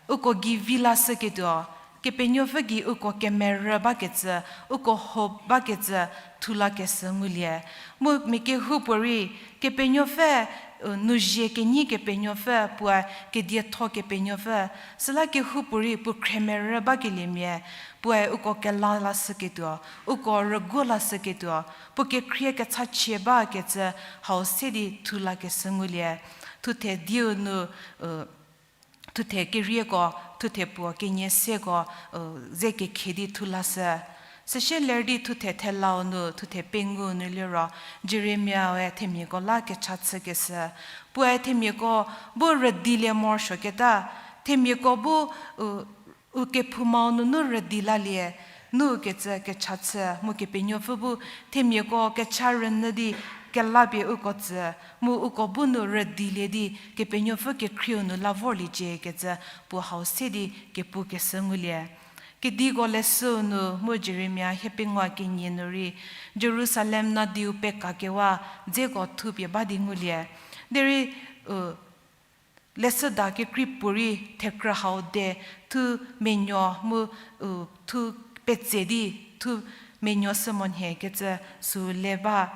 uko gei vi lashüketuo, Kepenuopfü gei uko kemerü bakecü, uko hope bakecü thu lakeshü ngulie. Mu mia kehoupuorei, Kepenuopfü, u, nu zie kenyi Kepenuopfü, puoe kedietho Kepenuopfü, süla kehoupuorei puo khriemerü bakeliemia, puoe uko kela lashüketuo, uko rüguo lashüketuo, puo kekhrie kechachie bakecü hau se di thu lakeshü ngulie. Thuthe dieu nu, u, thuthe kerieko, thuthe puo kenie seko, u, ze kekhie di thu lashü. Süsie ler di thuthe thelau nu, thuthe pengou nu liro, Jeremiae themiako la kecha chükeshü. Puoe themiako bu rüdilie morosuoketa, themiako bu, u, u kephoumau nunu rüdi lalie, nu kecü kecha chü, mu Kepenuopfü bu themiako kecha rünyü di kelapie uko tsü, mu uko bu nu rüdilie di Kepenuopfü kekhrieu nu la vorliecie kecü puo hau se di kepukeshü ngulie. Kediko leshüu nu mu Jeremia hiepengou kenie nu rei, Jerusalem nadiu pekakewa dzeko thupie ba di ngulie. Derei, u, leshüda kekrei puorei thekrü hau de thu menuo mu, u, thu petse di thu menuo shü monhie kecü sü le ba.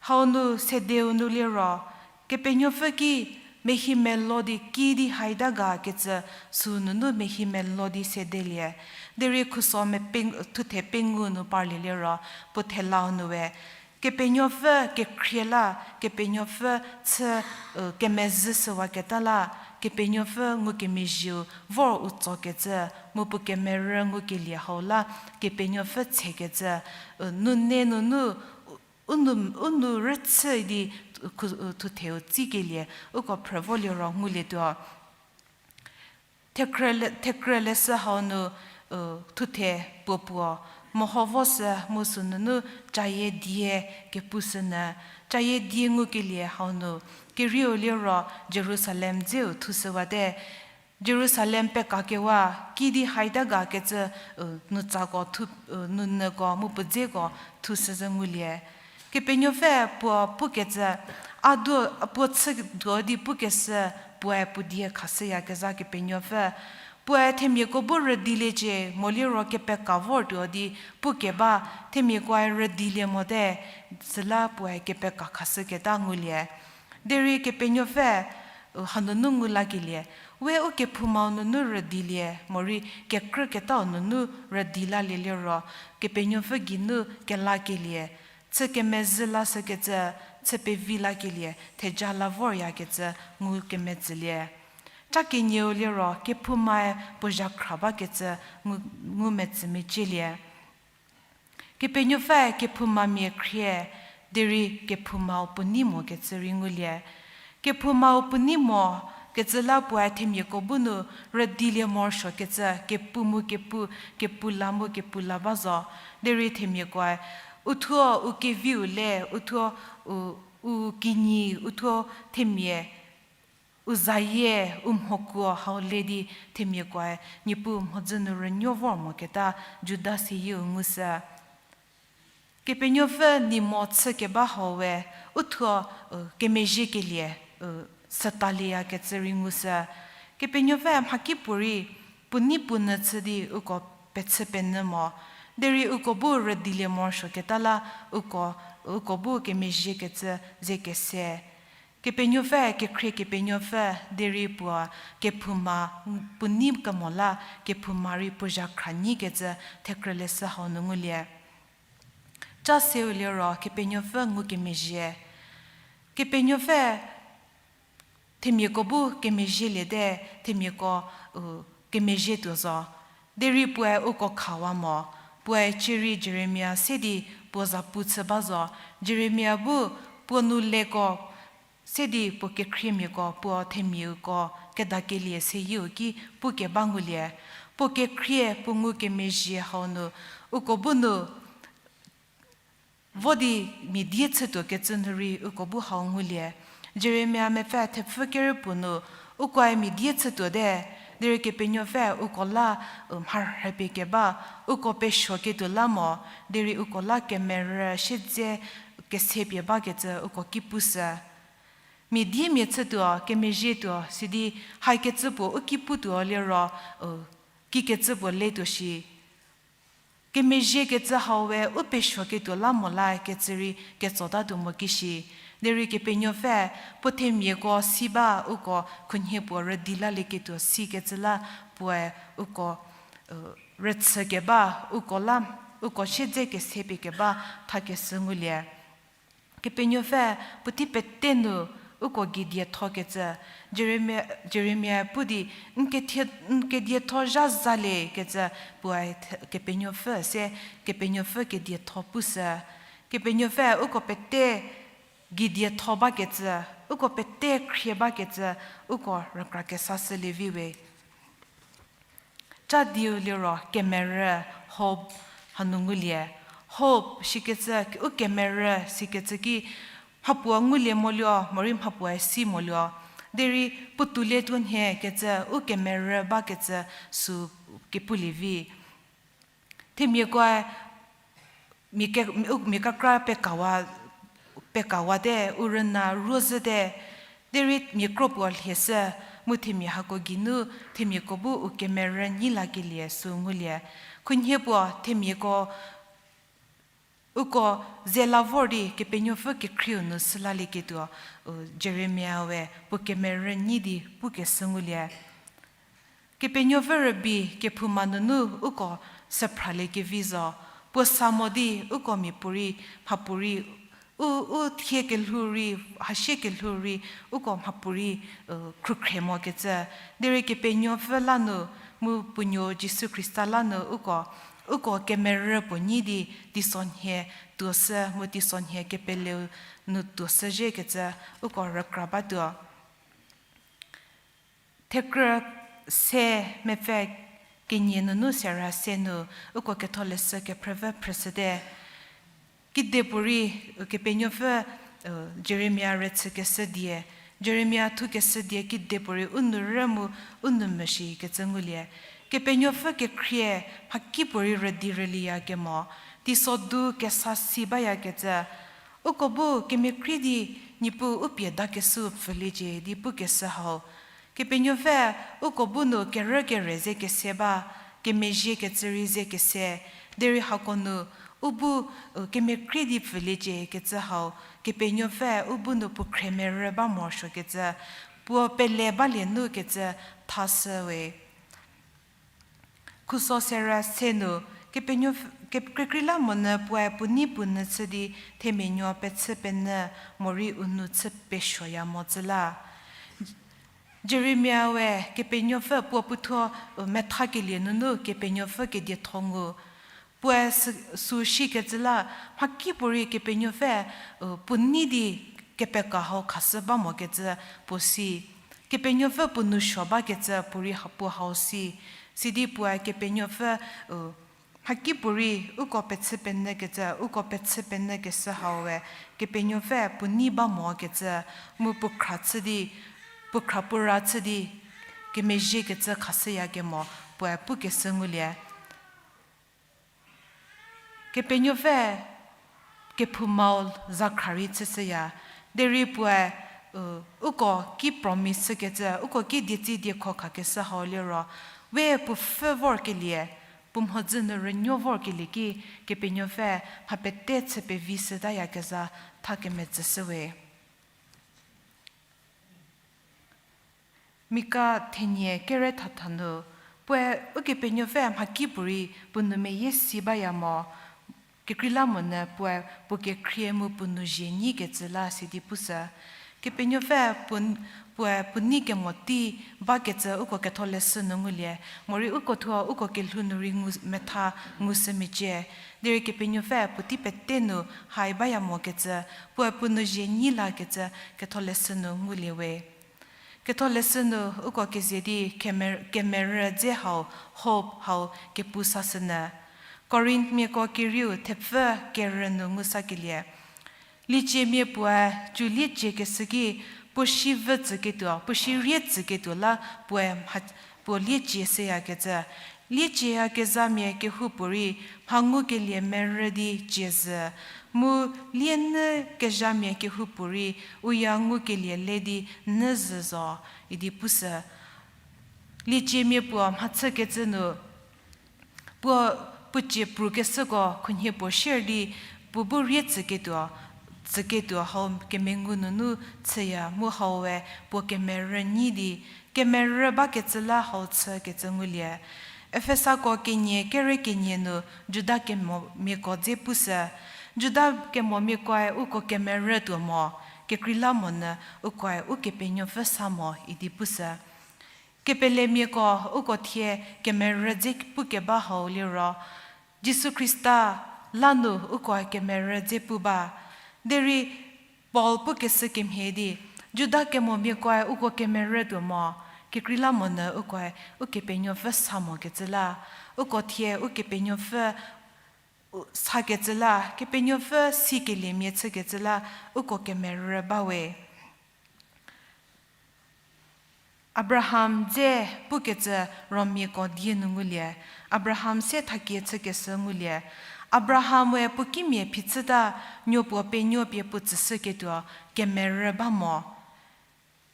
Hau nu sedeu nu liro, Kepenuopfü ki mehi melo di kidi haita ga kecü sü nunu mehi melo di sedelie. Derei khuso mepeng-, thuthe pengou nu parlie liro, puo thelau nue, Kepenuopfü kekhrie la, Kepenuopfü chü, u, kemezhü shüwaketa la, Kepenuopfü ngukemezhieu vor u tsokecü, mu puo kemerü ngukelie hau la, Kepenuopfü tsekecü, u, nune nunu, u, u nou, u nou rüchü di, u, khu-, u, thutheu tsikelie, uko phrü vo liro ngulietuo. Thekrü le-, thekrü leshü hau nu, u, thuthe puo puo, meho vo sü mu sünunu cayie die kepushünyü, cayie die ngukelie hau nu, kerieu liro Jerusalem dzeu thushüwate, Jerusalem pekakewa, kidi haita ga kecü, u, nutsako thu, u, nunyüko mu puo dzeko thushüzhü ngulie. Kepenuopfü puo pukecü, a duo, puo chütuo di pukeshü, puoe puo die khashüyakezha Kepenuopfü. Puoe themiako bu rüdiliecie, mo liro kepeka vortuo di pukeba, themiakoe rüdilie mote, süla puoe kepeka khashüketa ngulie. Derei Kepenuopfü, u, hanunu ngu lakelie, we u kephoumau nunu rüdilie, morei kekrüketau nunu rüdi lalie liro, Kepenuopfü geinu kelakelie, chü kemezhü lashükecü, chü pevi lakelie, theja la voryakecü ngu kemetsülie. Ca kenieu liro, kephoumae puo zhakhra bakecü ngu, ngu metsü mecielie. Kepenuopfü kephoumamia khrie, derei kephoumau puo nei mokecü rei ngulie. Kephoumau puo nei mo kecü la puoe themiako bu nu rüdilie morosuokecü kepu mu kepu, kepu la mu kepu la ba zo. Derei themiakoe, uthuo u keviu le, uthuo u, u kinyi, uthuo themia U zayie, u mhokuo hau le di themiakoe Niepuu mhodzü nu rünuo vor moketa Juda seyieu ngushü. Kepenuopfü ni mo chükeba hau we, uthuo, u, kemezhiekelie, u, sütalieyakecü rei ngushü. Kepenuopfü mhakipuorei puo nei puo nyü chü di uko pechü penyü mo. Derei uko bu rüdilie morosuoketa la uko, uko bu kemezhiekecü ze kese. Kepenuopfü, kekhrie Kepenuopfü, derei puo kephouma, puo nei kemo la kephouma rei puo zhakhra nyikecü Thekrü leshü hau nu ngulie. Ca seu liro Kepenuopfü ngukemezhie. Kepenuopfü themiako bu kemezhieliete, themiako, u, kemezhie tuo zo. Derei puoe uko khawa mo, puoe cierei Jeremia se di puo zapu chü ba zo. Jeremia bu puo nou leko se di puo kekhriemiako, puo themiako kedakelie seyieu ki pukeba ngulie. Puo kekhrie puo ngukemezhie hau nu, uko bu nu vo di mia die chütuokecü nu rei uko bu hau ngulie. Jeremia mepfü thepfü kerü puo nu, ukoe mia die chütuote, derei Kepenuopfü uko la, u, mharhüpie keba, uko pesuoketuo la mo, derei uko la kemerü siedze kesepie bakecü uko ki pushü. Mia die mia chütuo, kemezhietuo, sidi haikecü puo u ki putuo liro, u, kikecü puo letuo shi. Kemezhiekecü hau we u pesuoketuo la mo la kecü rei ketsotatuo mo kishi. Derei Kepenuopfü puo themiako si ba uko khunhie puo rüdi lalieketuo sikecü la puoe uko, u, rüchükeba, uko la, uko siedze kesepie keba thakeshü ngulie. Kepenuopfü puotei pete nu uko gei diethokecü, Jeremia, Jeremia pu di, n kethie, n kedietho zha zalie kecü puoe the-, Kepenuopfü se, Kepenuopfü kedietho pushü. Kepenuopfü uko pete gei dietho bakecü, uko pete khrie bakecü, uko rükra kesa shülie vi we. Ca dieu liro kemerü, hope, hanu ngulie. Hope shikecü, u kemerü sikecü ki mhapuo ngulie moluo, morei mhapuoe si moluo. Derei puotou le tuo nhie kecü, u kemerü bakecü sü kepulie vi. Themiakoe mia ke-, u, mia kekra pekawa, pekawate, u rüna ruozhüte, derei mia kro puo lhieshü, mu themia hako geinu, themiako bu u kemerü nyi lakelie sü ngulie. Khunhie puo themiako uko ze la vor di Kepenuopfü kekhrieu nu shü lalieketuo, u, Jeremia we puo kemerü nyi di pukeshü ngulie. Kepenuopfü rübei kephouma nunu uko süphralie kevi zo, puo sa mo di uko miapuorei, mhapuorei, u, u thie kelhou rei, hasie kelhou rei, uko mhapuorei, u, khrükhrie mokecü. Derei Kepenuopfü la nu, mu puo nuo Jisu Khrista la nu uko, uko kemerü puo nyi di teisonhie tuoshü, mu teisonhie kepeleu nu tuoshü zhiekecü, uko rükra batuo. Thekrü se mepfü kenie nunu sera se nu, uko ketholeshü kephrüvü phrüshüte. Kidepuorei, u, Kepenuopfü, u, Jeremia rüchükeshü die, Jeremia thukeshü die kidepuorei u nou rü mu u nou mvü shikecü ngulie. Kepenuopfü kekhrie mhakipuorei rüdi rüliya kemo, teisodu kesa si bayakecü, uko bu kemekhrie di Niepuu u pie dakeshü pfhüliecie di pukeshü hau. Kepenuopfü uko bu nu kerü kere ze kese ba, kemezhiekecü rei ze kese, derei hako nu u bu, u, kemekhrie di pfhüliecie kecü hau, Kepenuopfü u bu nu puo khrie merü ba morosuokecü, puo pele balie nu kecü thashü we. Khuso sera se nu, Kepenuopf-, ke-, kekreilamonyü puoe puo nei puo nyü chü di themia nuo pechü penyü morei u nou chü pesuoya mo tsü la. Jeremia we Kepenuopfü puo puothuo, u, methakelie nunu Kepenuopfü kedietho ngu. Puoe sü-, sü shikecü la, mhakipuorei Kepenuopfü, u, puo nei di kepeka hau khashü ba mokecü puo si. Kepenuopfü puo nou suo bakecü puorei ha-, puo hau si. Sidi puoe Kepenuopfü, u, mhakipuorei uko pechü penyükecü, uko pechü penyükeshü hau we, Kepenuopfü puo nei ba mokecü, mu puo khra chü di, puo khra puo ra chü di kemezhiekecü khashüyakemo puoe pukeshü ngulie. Kepenuopfü kephoumau za khra rei chüshüya, derei puoe, u, uko ki promise chükecü, uko ki dietsi diekho khakeshü hau liro, we puo pfhü vorkelie, puo mhodzü nu rünuo vorkelie ki, Kepenuopfü mha pete chü pevi shütayakezha tha kemetsüshüwe. Mika thenie kere thatha nu, puoe Ukepenuopfü mhakipuorei puo nou meyie si baya mo, kekreilamonyü puoe puo kekhrie mu puo nou zhie nyikecü la sidi pushü. Kepenuopfü puo, puoe puo nei kemo tei bakecü uko ketholeshü nu ngulie, morei uko thuo uko kelhou nu rei ngu, metha ngushü mecie. Derei Kepenuopfü puotei pete nu hai baya mokecü, puoe puo nou zhie nyi lakecü ketholeshü nu ngulie we. Ketholeshü nu uko keze di kemer-, kemerü dze hau, hope hau kepu sashünyü. Korinthmiako kerieu thepfü kerü nu ngusakelie, lieciemia puoe cü lieciekeshü ki, puo shi vü tsüketuo, puo shi rie tsüketuo la puoe mha, puo liecie shüyakecü. Liecieyakezhamia kehoupuorei mha ngukelie merü di cie zhü, mu lienyü kezhamia kehoupuorei uya ngukelie le di nyü zhü zo, idi pushü. Lieciemia puo mhachükecü nu, puo, puo cie prukeshüko khunhie puo shier di, puo bu rie tsüketuo, tsüketuo hau kemengu nunu chüya mu hau we puo kemerü nyi di, kemerü bakecü la hau chükecü ngulie. Efesako kenie kere kenie nu Juda kemomiako dze pushü. Juda kemomiakoe uko kemerü tuo mo, kekreilamonyü ukoe Ukepenuopfü sa mo idi pushü. Kepelemiako uko thie kemerü dze pukeba hau liro, Jisu Khrista la nu ukoe kemerü dze pu ba. Derei Paul pukeshü kemhie di, Juda kemomiakoe uko kemerü tuo mo, kekreilamonyü ukoe Ukepenuopfü sa mokecü la, uko thie Ukepenuopfü u-, sakecü la, Kepenuopfü sikeliemia chükecü la, uko kemerü ba we. Abraham dze pukecü Romiako die nu ngulie, Abraham se thakie chükeshü ngulie. Abraham-e puo kimia phichüta, nuo puo penuo pie puo tsüshüketuo kemerü ba mo.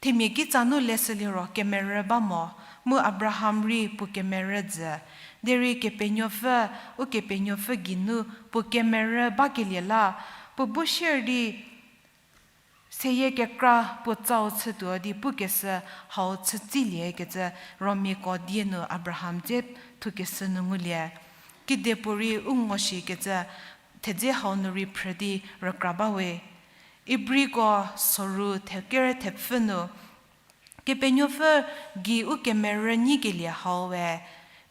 Themia kitsa nu leshü liro kemerü ba mo, mu Abraham rei puo kemerü jü. Derei Kepenuopfü, Ukepenuopfü geinu puo kemerü bakelie la, puo bu shier di seyie kekra puo tsau chütuo di pukeshü hau chütsiliekecü Romiako die nu Abraham dze thukeshü nu ngulie. Kedipuorei u ngoshikecü thedze hau nu rei phrü di rükra ba we. Ibriko soru the-, kere thepfü nu, Kepenuopfü gei u kemerü nyikelie hau we,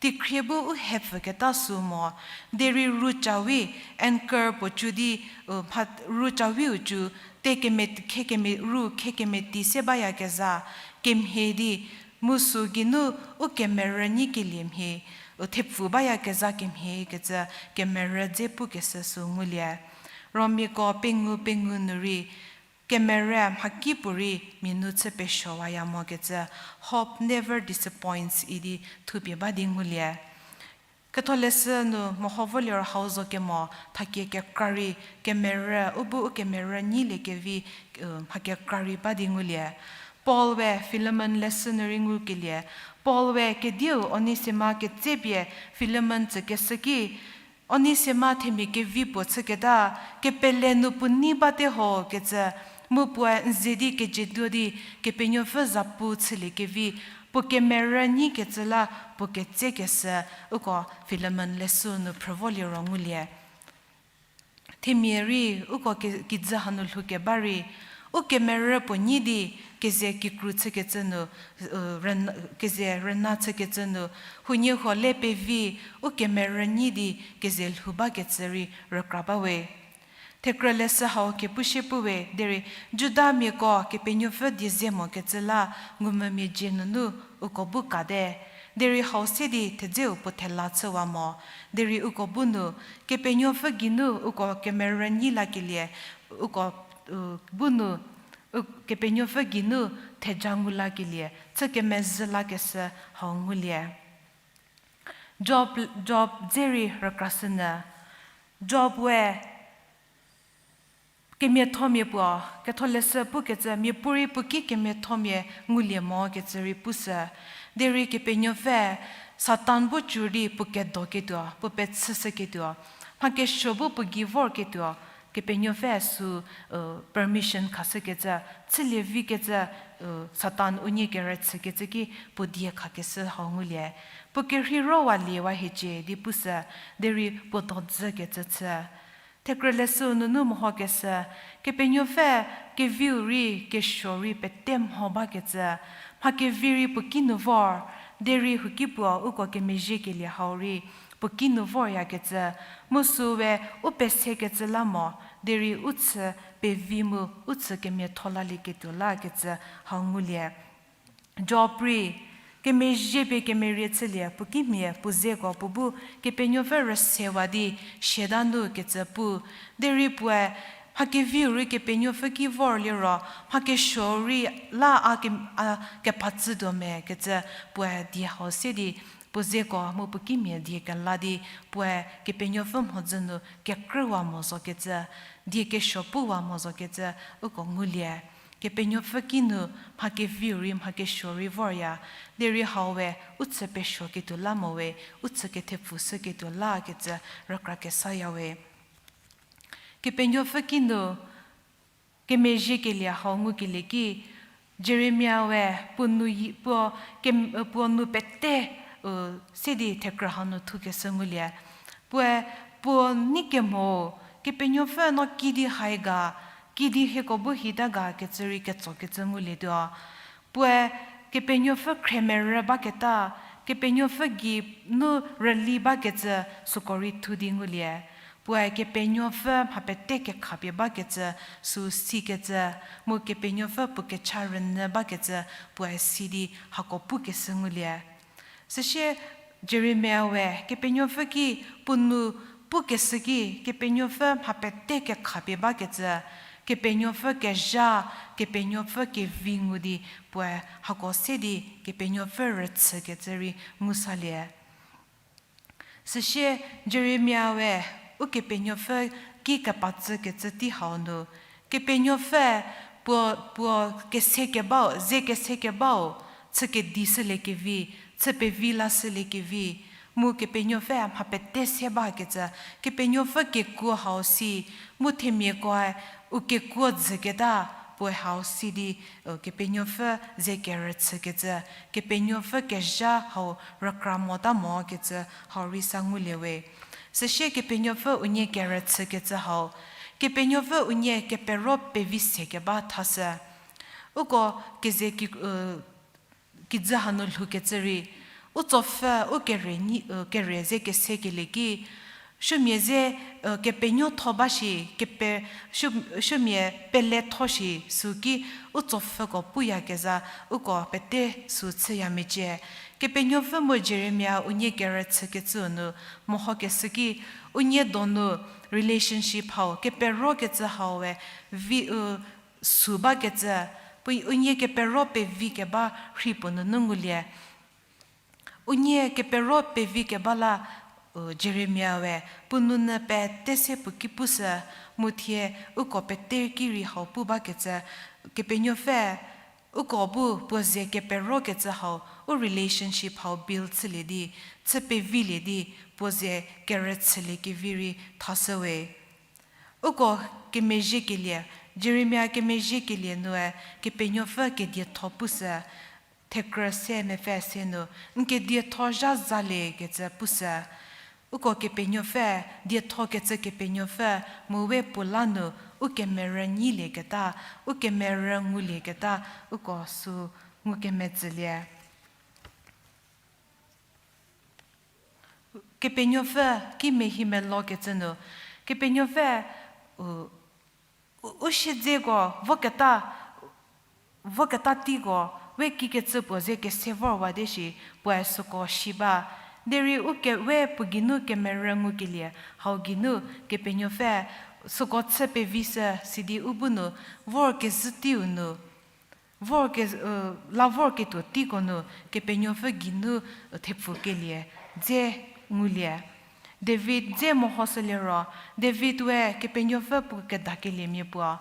teikhrie bu u hepfüketa sü mo, derei ru cawi, anchor puo cu di, u, mha, ru cawiu cu, te keme, khe keme, ru khe kemeti se bayakezha, kemhie di, mu sü geinu u kemerü nyikelie mhie, u thepfu bayakezha kemhie kecü kemerü dze pukeshü sü ngulie. Romiako pengou pengou nu rei, kemerü mhakipuorei mia nu chü pesuowaya mokecü, hope never disappoints idi thupie ba di ngulie. Ketholeshü nu meho vo liro hau zo kemo, thakie kekra rei kemerü, u bu u kemerü nyiliekevi, u, mha kekra rei ba di ngulie. Paul we Filemon leshü nu rei ngukelie. Paul we kediu Onesima ketsepie Filemon tsükeshü ki, Onesima themia kevi puo chüketa, kepele nu puo nei bate ho kecü, mu puoe n ze di kejietuo di Kepenuopfü zapu chüliekevi, puo kemerü nyikecü la puo ketsekeshü, uko Filemon leshü nu phrü vo liro ngulie. Themia rei uko ki-, kijü hanu lhoukeba rei, u kemerü puo nyi di keze kikru chükecü nu, u, rüna, keze rüna chükecü nu, huoniehuo le pevi, u kemerü nyi di keze lhou bakecü rei rükra ba we. Thekrü leshü hau kepushie pu we, derei Judamiako Kepenuopfü die ze mokecü la ngumvümia dzie nunu uko bu kate, derei hau se di thedzeu puo thela chüwa mo, derei uko bu nu, Kepenuopfü geinu uko kemerü nyi lakelie, uko, u, bu nu, Kepenuopfü geinu theja ngu lakelie, chü kemezhü lakeshü hau ngulie. Job, Job dze rei rükrashünyü. Job we kemiathomia puo, ketholeshü pukecü mia puorei puo ki kemiathomia ngulie mokecü rei pushü. Derei Kepenuopfü Satan bu cü di puo kedoketuo, puo pechüshüketuo, mha kesuo bu puo gei vorketuo, Kepenuopfü sü permission khashükecü, chülie vikecü, Satan unie kerüchükecü ki puo die khakeshü hau ngulie. Puo kerhei rowalie wa hiecie di pushü, derei puo dozükecü chü. Thekrüleshüu nunu mehokeshü, Kepenuopfü keviu rei kesuo rei pete mho bakecü, mha kevi rei puo kinu vor, derei huoki puo uko kemezhiekelie hau rei puo kinu voryakecü, mu süu we u pesekecü la mo, derei u chü pevi mu u chü kemiatho lalieketuo lakecü hau ngulie. Job rei kemezhie pie kemerie chülie, puo kimia puo zeko puo bu Kepenuopfü rüsewa di siata nu kecü pu, derei puoe mha keviu rei Kepenuopfü ki vorliro, mha kesuo rei la a ke-, a kepha tsütuo me kecü puoe die hau se di, puo zeko mu puo kimia die kela di, puoe Kepenuopfü mhodzü nu kekrüwa mo zokecü, die kesuo puwa mo zokecü, uko ngulie. Kepenuopfü kinu mha keviu rei mha kesuo rei vorya, derei hau we u chü pesuoketuo la mo we, u chü kethepfushüketuo lakecü rükra kesaya we. Kepenuopfü kinu kemezhiekelie hau ngukelie ki, Jeremia we puo nu yi-, puo kem-, puo nu pete, u, se di thekrü hanu thukeshü ngulie. Puoe, puo nei kemo, Kepenuopfü no kidi hai ga, kidi hieko bu hita ga kecü rei ketsokecü ngulietuo. Puoe Kepenuopfü khremerü baketa, Kepenuopfü gei nu rüli bakecü süko rei thu di ngulie. Puoe Kepenuopfü mha pete kekhapie bakecü sü sikecü, mu Kepenuopfü puo kecha rünyü bakecü puoe si di hako pukeshü ngulie. Süsie Jeremia we Kepenuopfü ki puo nu pukeshü ki Kepenuopfü mha pete kekhapie bakecü, Kepenuopfü kezha, Kepenuopfü kevi ngu di puoe hako se di Kepenuopfü rüchükecü rei ngusalie. Süsie Jeremia we Ukepenuopfü ki kepatsükecü tei hau nu, Kepenuopfü puo, puo kese kebau, ze kese kebau, chü kedi shüliekevi, chü pevi lashüliekevi, mu Kepenuopfü mha pete se bakecü, Kepenuopfü kekuo hau si, mu themiakoe u kekuo jüketa puoe hau si di, Kepenuopfü ze kerüchükecü, Kepenuopfü kezha hau rükra mota mokecü hau rei sa ngulie we. Süsie Kepenuopfü unie kerüchükecü hau, Kepenuopfü unie kepero pevi se keba thashü. Uko keze ki, kijü hanu lhoukecü rei, u tsopfü u kere nyi, kere ze kesekelie ki, supuomia ze, kepenuotho ba shi, kepe, supuo, supuomia peletho shi, süki u tsopfüko puyakezha, uko pete sü chüya mecie. Kepenuopfü mu Jeremia unie kerüchükecüu nu, mehokeshü ki, unie donu relationship hau, keperokecü hau we, vi, u, sü bakecü, puo unie kepero pevi keba rhei puo nunu ngulie. Unie kepero pevi keba la, u, Jeremia we, puo nunyü pete se puo ki pushü, mu thie uko pete ki rei hau pu bakecü, Kepenuopfü, uko bu puo ze keperokecü hau, u relationship hau build chülie di, chü pevilie di, puo ze kerüchüliekevi rei thashü we. Uko kemezhiekelie, Jeremia kemezhiekelie nue, Kepenuopfü kedietho pushü, thekrü se mepfü se nu, n kedietho zha zaliekecü pushü. Uko Kepenuopfü, diethokecü Kepenuopfü, mu we puo la nu, u kemerü nyilieketa, u kemerü ngulieketa, uko sü ngukemezhülie. Kepenuopfü ki mehi melokecü nu, Kepenuopfü, u, u, u siedzeko, voketa, voketa teiko, we kikecü puo ze kese vorwa di shi, puoe süko si ba. Derei u ke, we puo geinu kemerü ngukelie, hau geinu Kepenuopfü, süko chü pevi sü sidi u bu nu, vor kezhü teiu nu, vor ke, la vorketuo teiko nu, Kepenuopfü geinu, thepfu kelie, dze ngulie. David dze mehoshülie ro, David we Kepenuopfü puo kedakeliemia puo.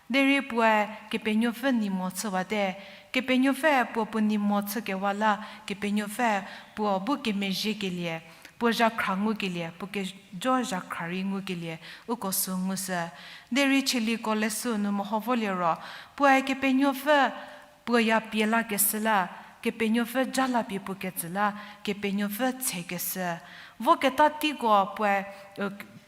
Derei puoe Kepenuopfü nei mo chüwate, Kepenuopfü puo puo nei mo chükewa la, Kepenuopfü puo bu kemezhiekelie, puo zhakhra ngukelie, puo kejo zhakhra rei ngukelie, uko sü ngushü. Derei Chieliko leshüu nu meho volie ro, puoe Kepenuopfü puo ya pie lakeshü la, Kepenuopfü ja la pie puo ketsü la, Kepenuopfü tsekeshü. Voketa teiko puoe,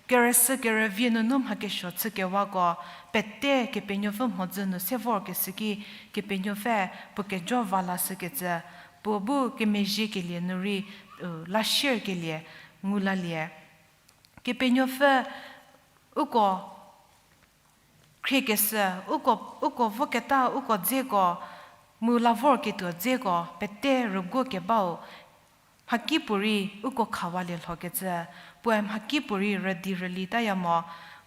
kerüshü kerüvie nunu mha kesuo chükewako, pete Kepenuopfü mhodzü nu se vorkeshü ki, Kepenuopfü puo kejo va lashükecü, puo bu kemezhiekelie nu rei, lasierkelie ngu lalie. Kepenuopfü uko khriekeshü, uko, uko voketa, uko dzeko, mu la vorketuo dzeko, pete rüguo kebau, mhakipuorei uko khawalie lhokecü, puoe mhakipuorei rüdi rüli taya mo,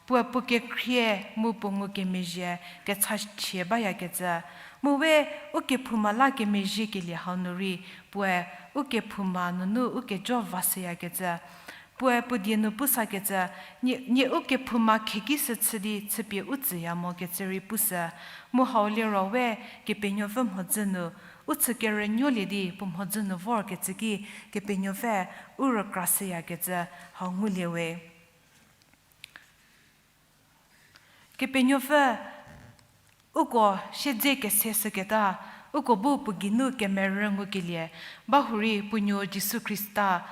puoe puo kekhrie mu puo ngukemezhie kechachie bayakecü, mu we ukephouma la kemezhiekelie hau nu rei, puoe ukephouma nunu ukejo vashüyakecü, puoe puo die nu pusakecü, nie, nie ukephouma kheki sü chü di chüpie u tsüya mokecü rei pushü, mu hau liro we Kepenuopfü mhodzü nu, u chü kerünuolie di puo mhodzü nu vorkecü ki Kepenuopfü u rükrashüyakecü hau ngulie we. Kepenuopfü uko siedze kese shüketa, uko bu puo geinu kemerü ngukelie, bahurei puo nuo Jisu Khrista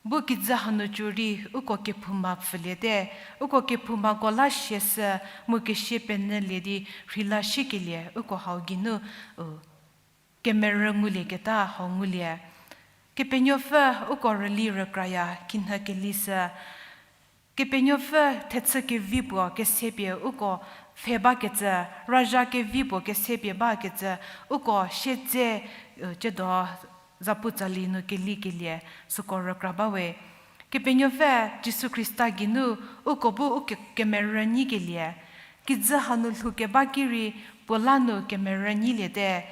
bu kijü hanu cü rei uko kephouma pfhüliete, uko kephoumako la siashü mu kesia penyülie di rheila shikelie uko hau geinu, u, kemerü ngulieketa hau ngulie. Kepenuopfü uko rüli rükraya kinhü kelishü. Kepenuopfü thechü kevi puo kesepie uko pfhe bakecü, razha kevi puo kesepie bakecü, uko siedze, u, ciedo zapu tsali nu kelikelie, süko rükra bawe. Kepenuopfü Jisu Khrista geinu uko bu u ke-, kemerü nyikelie. Kijü hanu lhoukeba ki rei puo la nu kemerü nyiliete.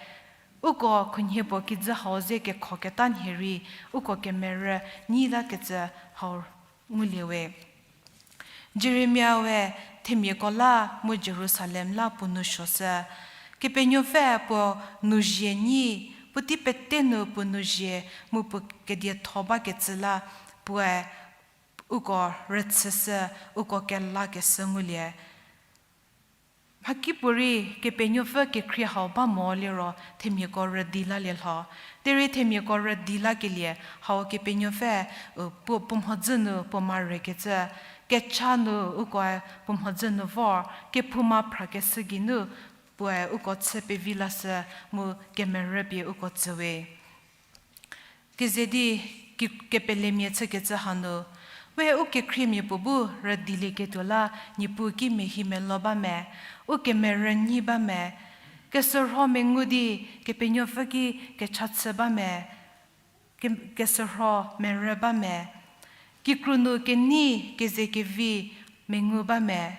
Uko khunhie puo kijü hau ze kekhoketa nhie rei, uko kemerü nyi lakecü hau ngulie we. Jeremiae themiako la mu Jerusalem la puo nou suoshü. Kepenuopfü puo nou zie nyi, puotei pete nu puo nou zie mu puo kedietho bakecü la, puoe uko rüchüshü, uko kelakeshü ngulie. Mhakipuorei Kepenuopfü kekhrie hau ba mo liro themiako rüdi lalie lho. Derei themiako rüdi lakelie hau Kepenuopfü, u, puo, puo mhodzü nu puo ma rükecü, kecha nu ukoe puo mhodzü nu vor, kephouma phrakeshü geinu puoe uko chü pevi lashü mu kemerü pie uko tsüwe. Keze di ki-, kepelemia chükecü hanu, we u kekhriemia puo bu rüdilieketuo la Niepuu ki mehimelo ba me, u kemerü nyi ba me, kesürho mengu di Kepenuopfü ki kecha chü ba me, ke-, kesürho merü ba me, kikru nu kenei keze kevi mengu ba me,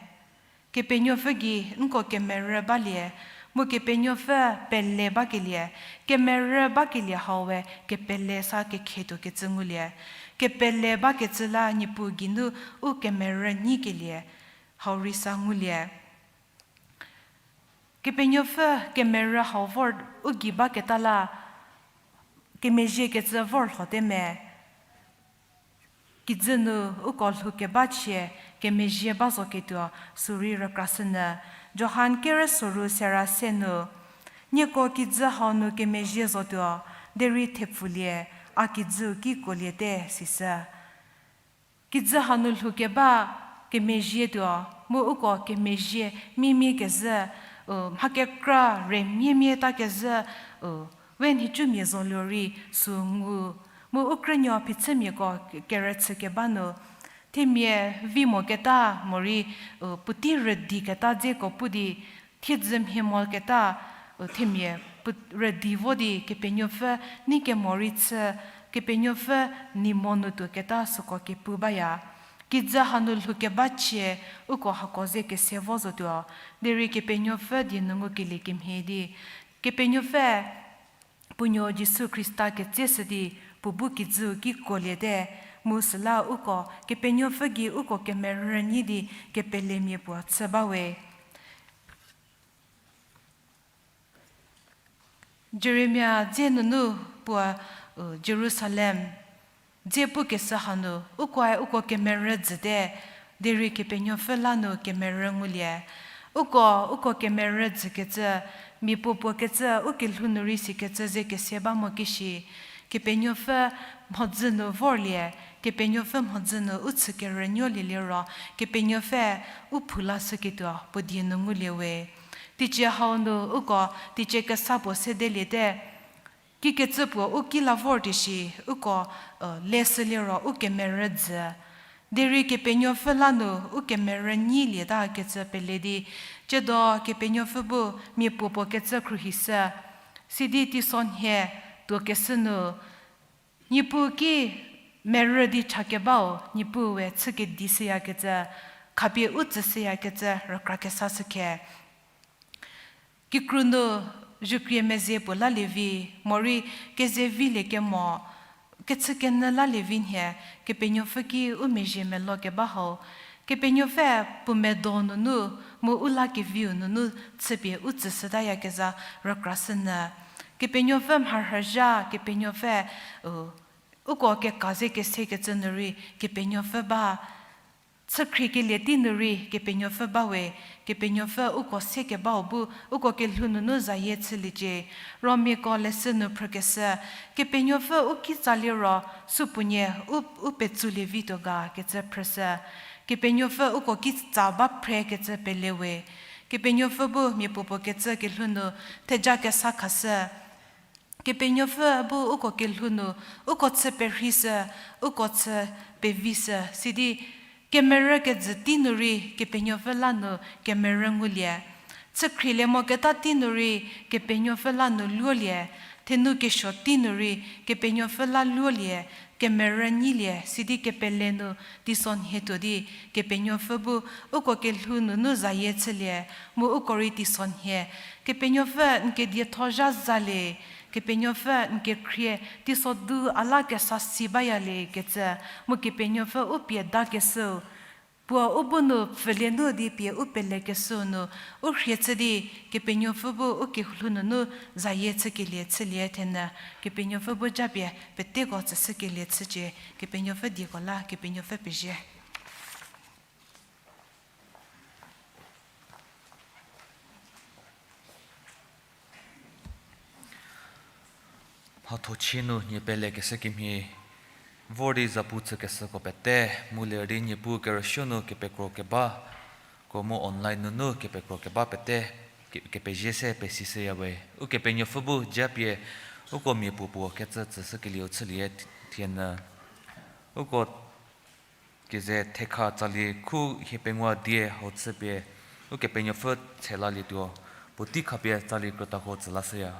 Kepenuopfü gei nko kemerü balie, mu Kepenuopfü pele bakelie, kemerü bakelie hau we kepele sa kekhetuo kecü ngulie. Kepele bakecü la Niepuu geinu u kemerü nyikelie hau rei sa ngulie. Kepenuopfü kemerü hau vor u gei baketa la, kemezhiekecü vor lhote me. Kijü nu uko lhoukeba chie kemezhie ba zoketuo sürei rükrashünyü. Johan kerü soru sera se nu, nieko kijü hau nu kemezhie zotuo, derei thepfulie, a kijüu ki kuoliete, sishü. Kijü hau nu lhoukeba kemezhietuo, mu uko kemezhie miemie kezhü, u, mha kekra re miemie ta kezhü, u, we nhicumia zoluo rei sü ngu, mu u krünuo phichümiako ke-, kerüchü keba nu, themia vi moketa morei, u, puotei rüdiketa dzeko pu di, thiedzü mhie moketa, u, themia pu-, rüdi vo di Kepenuopfü nei kemo rei chü, Kepenuopfü nei mo nu tuoketa süko kepu baya. Kijü hanu lhoukeba chie uko hako ze kese vo zotuo, derei Kepenuopfü die nu ngukelie kemhie di, Kepenuopfü puo nuo Jisu Khrista ketseshü di puo bu kijüu ki kuoliete, mu süla uko Kepenuopfü gei uko kemerü nyi di kepelemia puo chü bawe. Jeremia dze nunu puo, u, Jerusalem dze pukeshü hanu, ukoe uko kemerü jüte, derei Kepenuopfü la nu kemerü ngulie. Uko, uko kemerü jükecü, mia puopuo kecü, u kelhou nu rei sikecü ze kese ba mo kishi. Kepenuopfü mhodzü nu vorlie, Kepenuopfü mhodzü nu u chü kerünuolie liro, Kepenuopfü u phou lashüketuo puo die nu ngulie we. Teicie hau nu uko teicie kesa puo sedeliete, kikecü puo u ki la vor di shi, uko, e, leshü liro u kemerü jü. Derei Kepenuopfü la nu u kemerü nyilie ta kecü pele di, ciedo Kepenuopfü bu mia puopuo kecü khruohishü. Sidi teisonhie tuokeshü nu, Niepuu ki merü di chakebau, Niepuue chü kedishüyakecü, khapie u tsüshüyakecü rükra kesa shükhe. Kikru nu zhükrie meze puo lalie vi, morei keze vilie kemo, kechükenyü lalie vi nhie, Kepenuopfü ki u mezhie melo keba hau, Kepenuopfü puo medo nunu, mu u la keviu nunu chüpie u tsüshütayakezha rükrashünyü. Kepenuopfü mharhüzha, Kepenuopfü, u, uko keka ze kesekecü nu rei Kepenuopfü ba. Chükhriekelie tei nu rei Kepenuopfü bawe, Kepenuopfü uko sekebau bu uko kelhou nunu zayie chüliecie. Romiako leshü nu phrükeshü, Kepenuopfü u kitsa liro, supuonie u, u petsulie vituo ga kecü phrüshü. Kepenuopfü uko kitsa ba phrekecü pele we. Kepenuopfü bu mia puopuo kecü kelhou nu theja kesa khashü. Kepenuopfü bu uko kelhou nu, uko chü perheishü, uko chü pevishü, sidi kemerü kejü tei nu rei Kepenuopfü la nu kemerü ngulie. Chükhrielie moketa tei nu rei Kepenuopfü la nu luolie, thenu kesuo tei nu rei Kepenuopfü la luolie, kemerü nyilie, sidi kepele nu teisonhie tuo di, Kepenuopfü bu uko kelhou nunu zayie chülie, mu uko rei teisonhie. Kepenuopfü n kedietho zha zalie, Kepenuopfü n kekhrie teiso du a la kesa si bayalie kecü, mu Kepenuopfü u pie dakeshüu, puo u bu nu pfülie nu di pie u pelekeshüu nu, u rhie chü di, Kepenuopfü bu u kelhou nunu zayie chükelie chülie thenyü, Kepenuopfü bu japie peteko tsüshükelie chücie, Kepenuopfü dieko la, Kepenuopfü pezie. Mhathochie nu nie pelekeshü kemhie, vor di zapu chükeshüko pete, mu ler di Niepuu kerüsuo nu kepekro keba, ko mu online nunu kepekro keba pete, ke-, kepezie se pesishüya we. Ukepenuopfü bu japie, uko mia puopuo kecü tsüshükelieu chülie thie-, thienyü. Uko keze thekha tsali khu hiepengou die hau chüpie, Ukepenuopfü tshelalietuo, puotei khapie tsali krütako tsülashüya.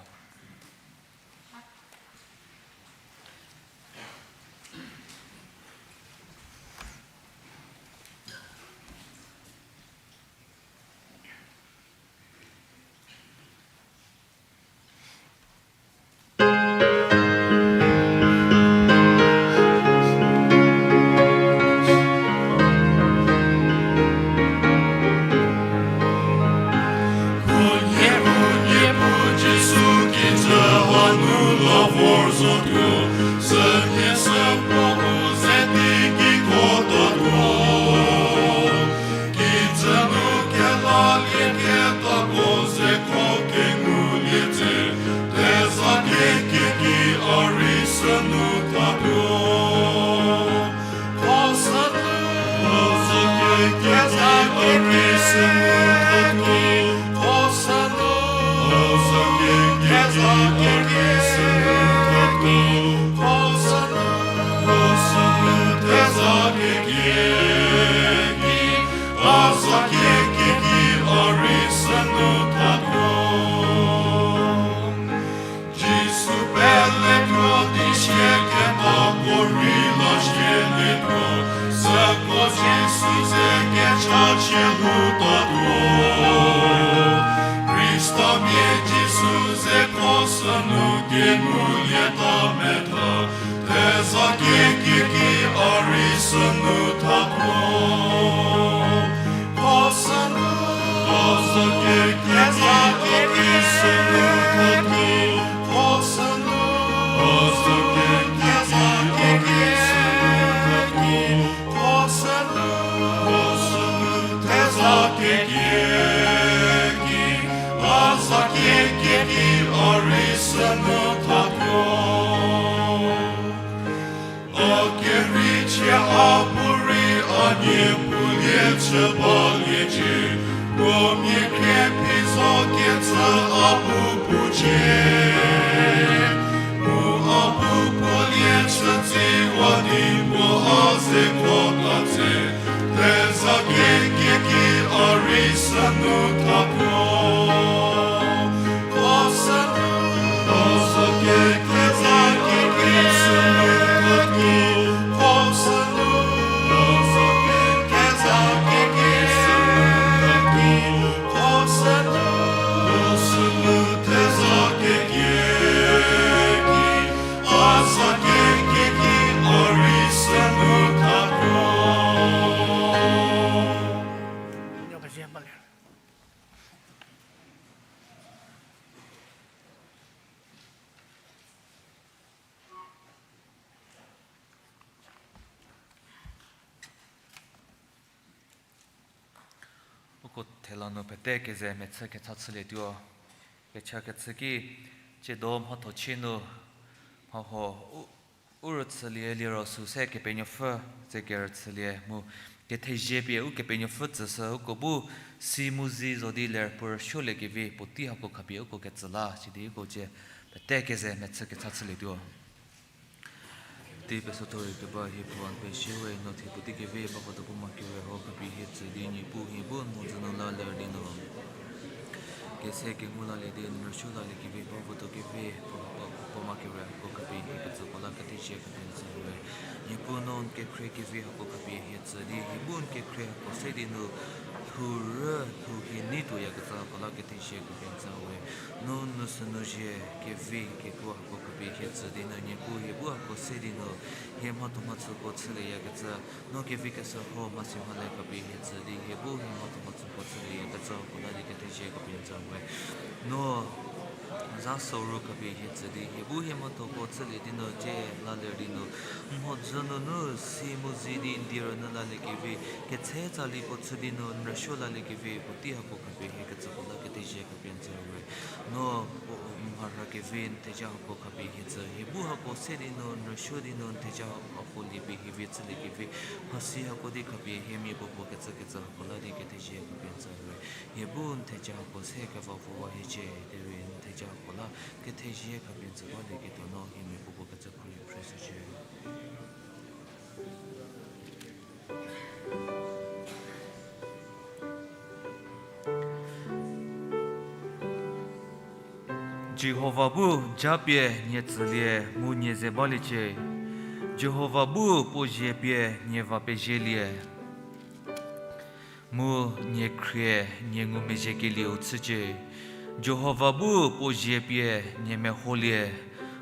Süko Jisu ze kechachie lhoutuo. Khristamia Jisu ze kho sünu kengulietamia tha, theza kekie ki a rei sünu thatuo. Kho sünu, theza kekie ki a rei sünu thatuo. Kho sünu, theza kekie ki a rei sünu thatuo. Kho sünu, kho sünu, theza kekie ki, a za kekie ki a rei sünu thatuo. A kerichie a bu rei a niepulie chü baliecie, puo mia khrie phi zo kecü a bu pucie. Mu a bu pulie chü tsiwa di puo a ze kho ta tse, theza kekie ki a rei sünu thatuo. Kho sünu, theza kekie ki a rei sünu thatuo. Kho sünu, theza kekie ki a rei sünu thatuo. Kho sünu, kho sünu, theza kekie ki, a za kekie ki a rei sünu thatuo. Uko thela nu pete keze mechü kecha chülietuo. Kecha kechü ki, tsiedo mhatho chie nu, mhahuo u, u rüchülie liro sü se Kepenuopfü ze kerüchülie mu, kethezie pie Ukepenuopfü tsüshü uko bu si mu zi zo di ler puo rüsuoliekevi puotei hako khapie uko ketsü la sidi uko cie pete keze mechü kecha chülietuo. Tei pesotho rei keba hie Puo n pezie we, no thie puotei kevi ba votuo puo ma kewe hako khapie hie tsü di Niepuu hie bu n mhodzü nu la ler di nu kese kengu lalie di n rüsuo laliekevi ba votuo kevi puo, puo ma kewe hako khapie hie ketsüko la kethezie khapie n tsü we. Niepuu no n kekhrie kevi hako khapie hie tsü di hie bu n kekhrie hako se di nu lhou rü lhou hie nei tuoyakecü hako la kethezie khapie n tsü we. No n nu sünu zie kevi kekuo hako khapie hie tsü di nu Niepuu hie bu hako se di nu hie mhatho mhachüko chülieyakecü, no kevi keshürho mhasi mhale khapie hie tsü di hie bu hie mhatho mhachüko chülieyakecü hako la di kethezie khapie n tsü we. No za soru khapie hie tsü di hie bu hie mhathoko chülie di nu cie la ler di nu n mhodzü nunu si mu zi di n die rünyü laliekevi, ketse tsali puo chü di nu n rüsuo laliekevi puotei hako khapie hie ketsüko la kethezie khapie n tsü we. No puo mharhü kevi n theja hako khapie hie tsü, hie bu hako se di nu n rüsuo di nu n theja hako liepie hie vi chüliekevi, mhasi hako di khapie hie mia puo puo kecükecü hako la di kethezie khapie n tsü we. Hie bu n theja hako se kevapfüwa hiecie, derei n theja hako la kethezie khapie n tsü balieketuo no hie mia puo puo kecü khruohi phre shücie. Jihova bu japie nie tsülie mu nie ze baliecie. Jihova bu puo zie pie nie va pezielie mu nie khrie nie ngumezhiekelieu chücie. Jihova bu puo zie pie nie meholie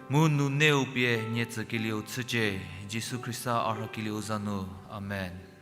mu nuneu pie nie tsükelieu chücie. Jisu Khrista a rhakelieu za nu. Amen.